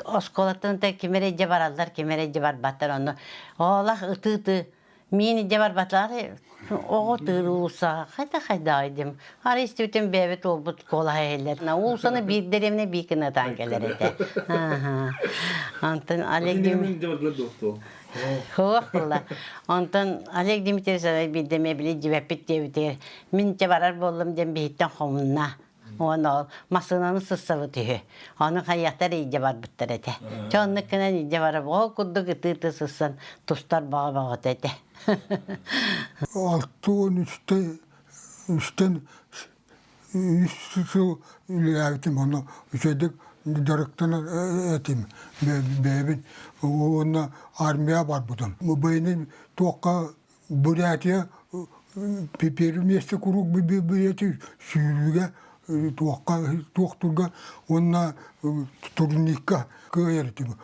оскуолаттан ким эрэ дьэ бараллар ким эрэ дьэ барбаттар онно оолах ытыы-ытыы Миин илдьэ барбатылар оҕо тыыр уулуссаҕа хайда хайдаҕай диэм. Арай истибитим бэйэбит уолбут куолаһа иһиллэр. Уулуссаны биир дэриэбинэ биир гына ытаан кэлэр этэ. Онтон Олег Суох буолла. Онтон Олег Дмитриевич биирдэ эмиэ били дьибэппит диэбитигэр мин дьэ барар буоллум диэн биһиттэн хомунна. Уонна ол массыынаны сыссабыт үһү. Ону хайыахтар илдьэ барбыттар этэ. Чэ оннук гынан илдьэ барар ол курдук ытыы-ытыы сыссан тустар баҕа бөҕөтө этэ. 63 үстэн үс сыл үлэлээбитим онно үчүгэйдик. дьарыктанар этим бэйэбин уонна армия барбытым. Бэйэни туохха Бурятия первое место куруук Бурятия сүүрүүгэ туохха туохтурга уонна турникка кыайар этим.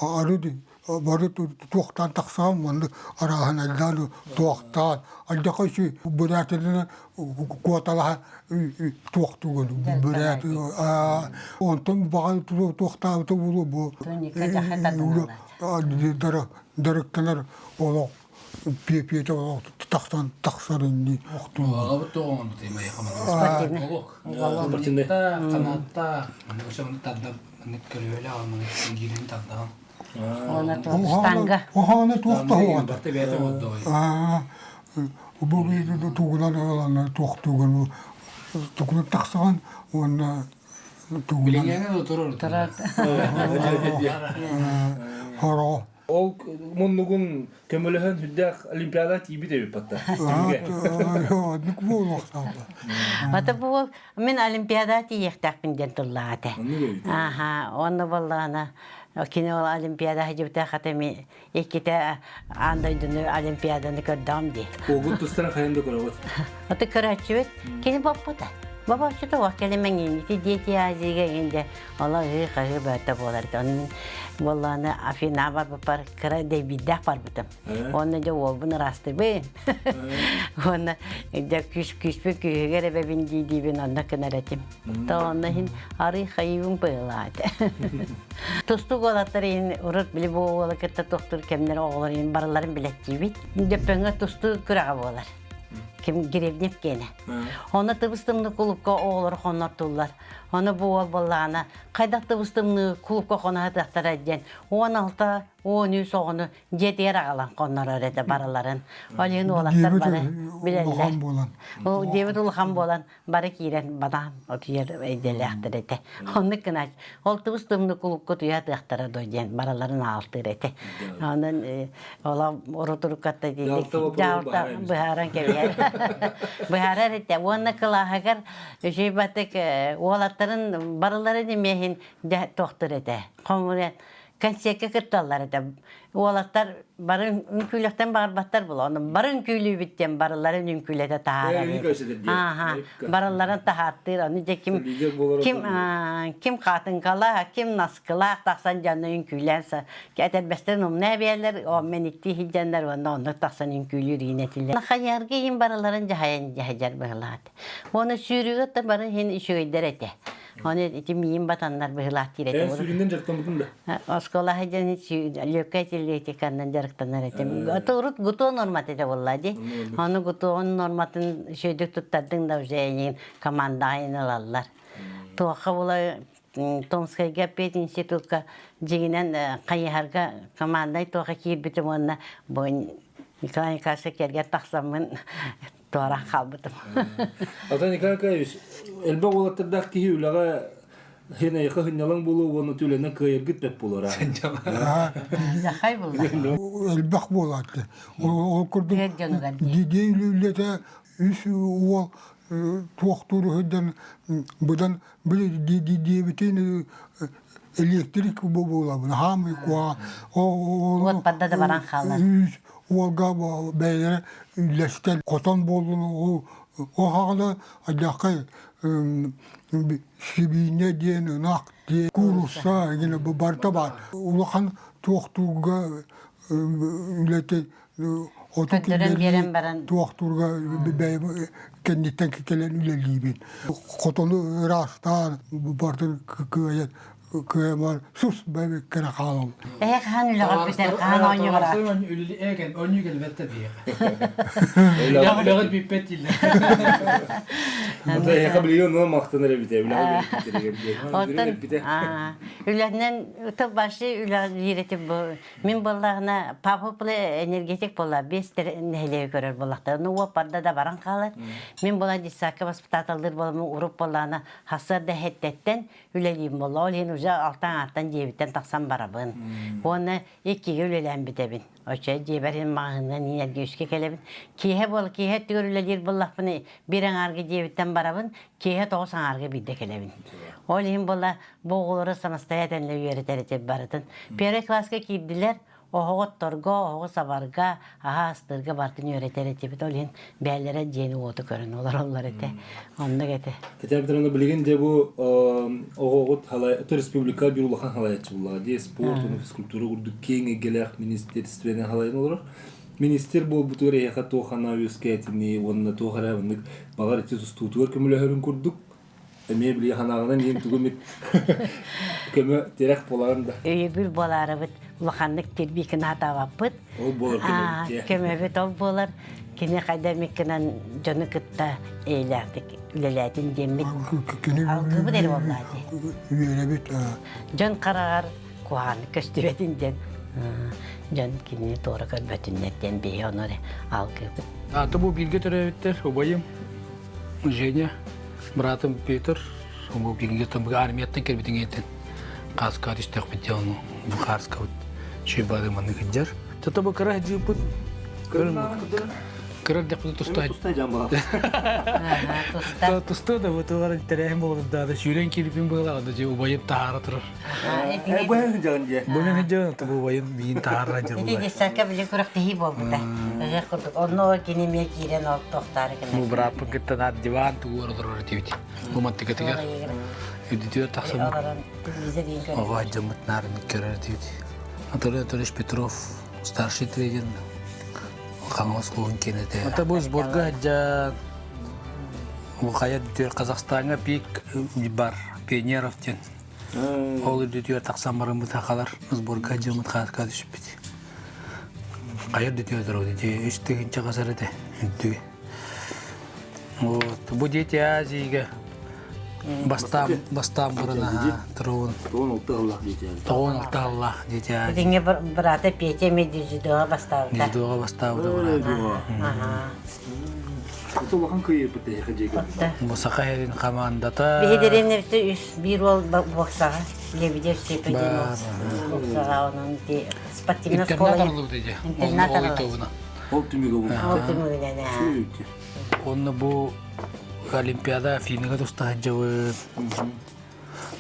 Ары бары туохтаан тахсаҕын маннык арааһын айдаан туохтаан алдьархай үчүгэй бурятияны куоталаһа туохтуугун бурят онтон баҕа туохтаабыта буолуо бу дьарыктанар олох пиэпиэтэ олох тахсан тахсар инни Аҕабыт тоҕоҥон Спортивный. Канаттаах, тарда көрүөлэ алманы киирин тардаҕын. Оны штанга. Охоны туох тоһуган. Барта бэйэтэ отдой. Бу тугунан ылан туохтугун тугунан тахсаҕын уонна тугунан Билиҥҥэ турар. Турар. Хоро. Ол муннугун көмөлөһөн сүрдээх олимпиада тиийбит эбит батта. Ник буолуохтаах. Ата бу Мин Олимпиада тиийиэхтээхпин диэн тыллаах этэ. Аха, онно буоллаҕына кини ол Олимпиада сылдьыбыта хата ми иккитэ аан дойдуну Олимпиаданы көрдөҕүм дии. Уогут тустара хайан да көрөҕүт. Аты көрөөччүбүт кини боппута. Бобооччута уох кэлимэҥ ити дети Азияга иҥин ола ыһыы хаһыы бөөтө буолар. Ону мин буоллаҕына Афина барбыппар кыра дэйбиирдээх барбытым. Уонна дьэ уолбун ыраастыыбын. Уонна дьэ күүс күүспүн күүһүгэр эбэбин дии диибин онно гынар этим. То онно иһин арый хайыыбын быһыылаах этэ. Тустуук уолаттар иһин урут били бу уола кытта тохтуур кэмнэр оҕолор иһин барыларын билэттиибит. Дьөппөҥҥө тустуу күрэҕэ буолар. Ким Гребнев киэнэ. Онно тыбыс тымныы кулуупка оҕолору хоннортууллар. Ону бу уол буоллаҕына хайдах тыбыс тымныы кулуупка хоно сатыахтара диэн 16 13 оҕону дьиэтигэр аҕалан хоннорор этэ барыларын. Ол иһин уолаттар бары билэллэр. Ол диэбит улахан буолан бары киирэн банаан утуйар идэлээхтэр этэ. Оннук гынач ол тыбыс тымны кулукка утуйа атыахтара до диэн барыларын аалтыыр этэ. Онон ола урутуруккатта диэки дьаалта быһааран кэбиһэр. Быһаарар этэ. Уонна кылааһыгар үчүй батык уолаттарын барыларын имиэһин тохтур этэ. Хомуна концертка кытталлар этэ. Уолаттар бары үҥкүүлэхтэн баҕарбаттар була. Ону бары үҥкүүлүүбүт диэн барыларын үҥкүүлэтэ таһаарар. Ааха, барыларын таһааттыыр. Ону дьэ ким ким ким хаатыҥкалаах, ким наскылаах тахсан дьону үҥкүүлээн этэрбэстэрин умна эбиэлэр, о мэниктии сылдьаннар уонна оннук тахсан үҥкүүлүүр иин этилэр. Хайарга иин барыларын дьаһайан дьаһайар быһылаат. Уонна сүүрүүгэ да бары иһин үчүгэйдэр этэ. Оны ити миин батаннар быһылаах диир этим. Сүүрүнэн дьарыктаммытын да? Оскуола сылдьан легкая атлетиканан дьарыктанар этим. Это урут ГТО нормата этэ буолла дии. Ону ГТО норматын үчүгэйдик туттардыҥ да уже эйигин командаҕа ылаллар. Туохха була Томскайга пединститутка дьиҥинэн хайыһарга командай туоха киирбитим уонна бу Николай Николаевич кэргэн тахсаммын туора хаалбытым. Ата Николай Николаевич, элбэх уолаттардаах киһи үлэҕэ хин эйэхэ сынньалаҥ буолуо уонна үлэнэн кыайаргыт бэт буолара. Захай булла. Элбэх буолааты. Ол курдук дии үлэтэ үс уол туохтуур үһүдэн быдан диэбитин электрик буолабын хаамый куа Уот барда да баран хаалар. Үс уолга бэйэлэрэ үллэстэн хотон буоллун ол хаҕана адьаххай сибиинньэ диэн ынах диэн куурусса гина барыта баар улахан туохтуурга үлэтин оту биэрэн баран туохтуурга кэнниттэн кэлэн үлэлиибин хотону ыраастаан бардын кыайан кыайамар сус бэбиккэрэ хаалам Эһэ хаһан үлэҕэ бүтэр хаһан оонньуура Оонньуу кэлбэттэ диэхэ. Үлэҕит бүппэт дииллэр. Ата эһэхэ билигин онно махтанар эбитэ үлэҕэ Оттон үлэнэн тылбашы үлэлиир этим бу Мин буоллаҕына папа энергетик буолла биэс нэһилиэги көрөр буоллахтар. Ну уоппарда да баран хаалар. Мин буолан детсадка воспитателлыыр буоламмын уруп буоллаҕына хасыар да эһэттэттэн үлэлиим буолла. Ол иһин уже Уже алтан ааттан дьиэбиттэн тахсан барабын. Уонна иккигэ үлэлээн бүтэбин. Оччо дьиэбэр иһин маҕаһыынынан иинэргэ үскэ кэлэбин. Киэһэ буол киэһэ өттүгэр үлэлиир буоллахпына биир аҥаарга дьиэбиттэн барабын, киэһэ тоҕус аҥаарга биирдэ кэлэбин. Ол иһин буола бу оҕолору самостоятельно үөрэтэр этим барытын. Первый класска киирдилэр, оһоҕу отторго, оһоҕу сабарга, аһа астыырга барытын үөрэтэр этибит. Ол иһин бээлэрэ дьиэни-уоту көрөн олороллор этэ. Оннук этэ. Татьяна Петровна, билигин дьэ бу оҕоҕут республика биир улахан халайааччы буллаҕа дии спорт уонна физкультура курдук киэҥ эйгэлээх министерствени халайан олорор. Министр буолбутугар эһиэхэ туох анаа үөскээтини уонна туох эрэ оннук баҕар ити тустуутугар көмөлөһөрүн курдук эмиэ били ханаҕынан иһин тугу эмит көмө тирэх буоларын да. Өйөбүл буолаарыбыт улаханнык тирбиикин хатаабаппыт. Ол буолар көмөбүт. Көмөбүт ол буолар. Кини хайда эмиккинэн дьону кытта эйэлээхтик үлэлээтин диэммит. Алгыбыт эрэ буоллаа дии. Үөрэбит. Дьон хараҕар куһаҕаннык көстүбэтин диэн дьон кинини туора көрбөтүннэр диэн биһи ону эрэ алгыыбыт. Аты бу бииргэ төрөөбүттэр убайым Женя, братым Петр, бу бииргэ армияттан кэлбитин этин хааска түстэхпит дьэ ону бу хаарскабыт шүйбады манны кыдьар. Тото бу кыра дьыыппыт кыра дьахпыт туста туста да бутугар тэрээһин буолбут да сүүрэн киирбин быһыылаах да дьэ убайым таһаара турар. Бу сылдьаҕын дьэ. Бу мен сылдьаҕын бу убайым биин таһаара дьэ Ити детсадка били күрэхтэһии буолбута. Ыһыах курдук. Онно кини эмиэ киирэн ол тохтаары гына. Бу бырааппын кытта наар диван тугуор олорор этибит. Бу маттыкатыгар үрдүтүгэр тахсаммыт. Оҕо сылдьаммыт наар көрөр этибит. Анатолий Анатольевич Петров старший тренер Хаҥалас улууһун киэнэтэ. Это бу сборга сылдьан хайа Казахстаҥҥа пик бар пионеров диэн Ол үрдүтүгэр тахсан барыммыт сахалар сборга дьыммыт хааска түспүт. Хайа үрдүтүгэр турабыт ити үс тыһыынча хасар этэ үрдүгү. Вот. Бу дети Азияга бастаан бастаан баран туруун. 96 аллах дети Азии. 96 аллах дети Азии. Итинге брата Петя эмиэ дзюдоға бастаабыта. Дзюдоға бастаабыта брата. Ага. Это улахан кыайыппыт эһиэхэ дьиэгэ. Бу Саха сирин хамаандата. Биһи дэриэбинэбитэ үс биир уол боксаҕа Лебедев Степа диэн уол боксаҕа онон ити спортивная школа Интернат арыллыбыт ити. Интернат арыллыбыт. Ол түмүгэ бу. Ол түмүгүнэн. Онно бу Олимпиада Афиныга туста сылдьабыт.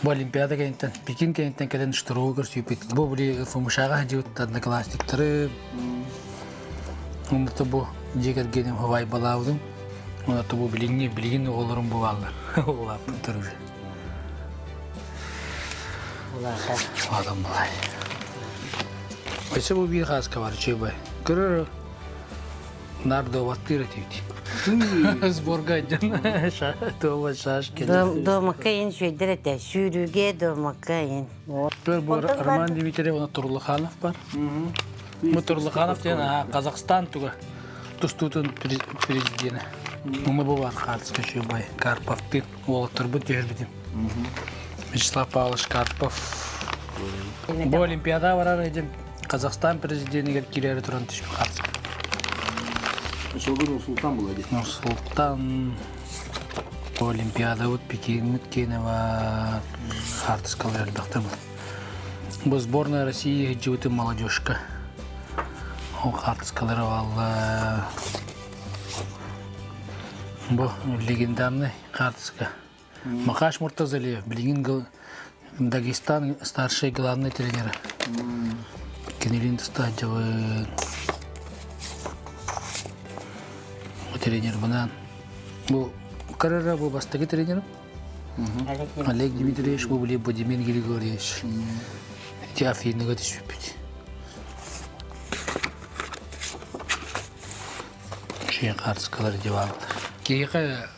Бу Олимпиада кэнниттэн, Пекин кэнниттэн кэлэн штурву көрсүппүт. Бу били ФМШ-га сылдьыбыт одноклассниктары Онно бу дьиэ кэргэним хабайбалаабытым. Онно бу билиҥҥи билигин оҕолорум бу бааллар. Улааппыттар уже. Улаатар. Улаатан булай. Өссө бу биир хааска бар үчүгэй. Көрөр Нар доваттыыр этибит. Сборга дьон туоба шашки. Домакка ин сүөдэр этэ. Сүүрүүгэ домакка ин. Бу Роман Дмитриев уонна Турлуханов бар. Бу Турлуханов диэн Казахстан туга тустуутун президенэ. Ума бу бар хаартыска үчүгэй Карповтыын уолаттарбыт түһэрбитим. Вячеслав Павлович Карпов. Бу Олимпиада барар этим Казахстан президенигэр киирээри туран түспүт хаартыска. Шогун Нурсултан була дии. Нурсултан Олимпиадабыт Пекиҥмит киэнэ бар хаартыскалар элбэхтэр был. Бу сборная России сылдьыбытын молодежка. Ол хаартыскалары бааллар. Бу легендарный хаартыска. Макаш Муртазалиев билигин Дагестан старший главный тренера. Кинилин тустааччыбын. Тренер бынан. Бу карара бу бастакы тренерим. Олег Дмитриевич бу били Владимир Григорьевич. Ити Афиныга түспүппүт. Шейн хаартыскалар диван. Киһиэхэ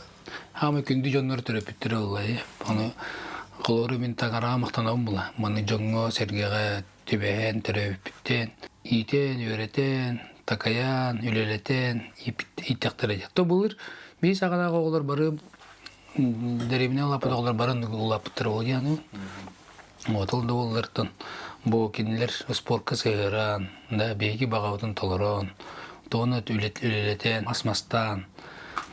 Хаамай күндү дьоннор төрөппүттэрэ ыллайы. Ону холобура мин таҥараҕа махтанабын була. Маны дьоҥҥо-сэргэҕэ түбэһэн, төрөөбүппүттэн, иитэн, үөрэтэн, такайан, үлэлэтэн ииттэхтэрэ диэх. То былыр биир саҕалаах оҕолор бары дэриэбинэ улааппыт оҕолор бары улааппыттара ол диэн Отол да буоллартан бу кинилэр спорка сыһыаран, да биһиги баҕабытын толорон, тоҕону үлэлэтэн, мас мастаан,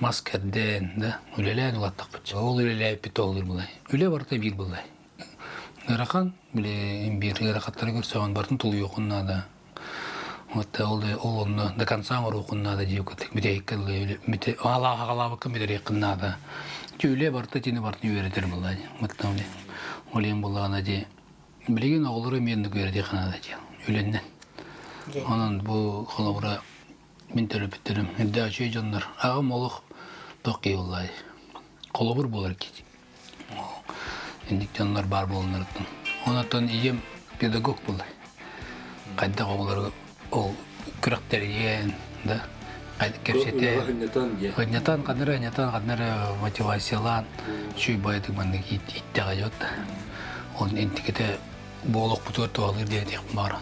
мас кэрдэн, да үлэлээн улаттахпыт. Ол үлэлээбиппит тоҕолуур булай. Үлэ барыта биир булай. Ыарахан, били биир ыарахаттары көрсөҕүн барытын тулуйуоххун наада. Вот ол ол онно до конца оҥоруоххун наада дии курдук бүтэһиккэ дылы хаалаабакка бүтэриэххин наада. Үлэ барыта итини барытын үөрэтэр буолла дии. Вот ол иһин буоллаҕына дии билигин оҕолору эмиэ оннук үөрэтиэххэ наада дии үлэннэн. Онон бу холобура мин төрөппүттэрим үрдээх үчүгэй дьоннор. Аҕам олох туох киһи буоллаай. Холобур буолар киһи. Инник дьоннор баар буоланнарыттан. Онон ийэм педагог буолла. Хайдах оҕолору ол күрэхтэрийэн да кэпсэтэ хынньатан ханнары хынньатан ханнары мотивациялаан чүй байытык маннык иттэҕэ дьот. Ол интикете буолуохпутугар туһалыыр диэн этиэх баҕаран.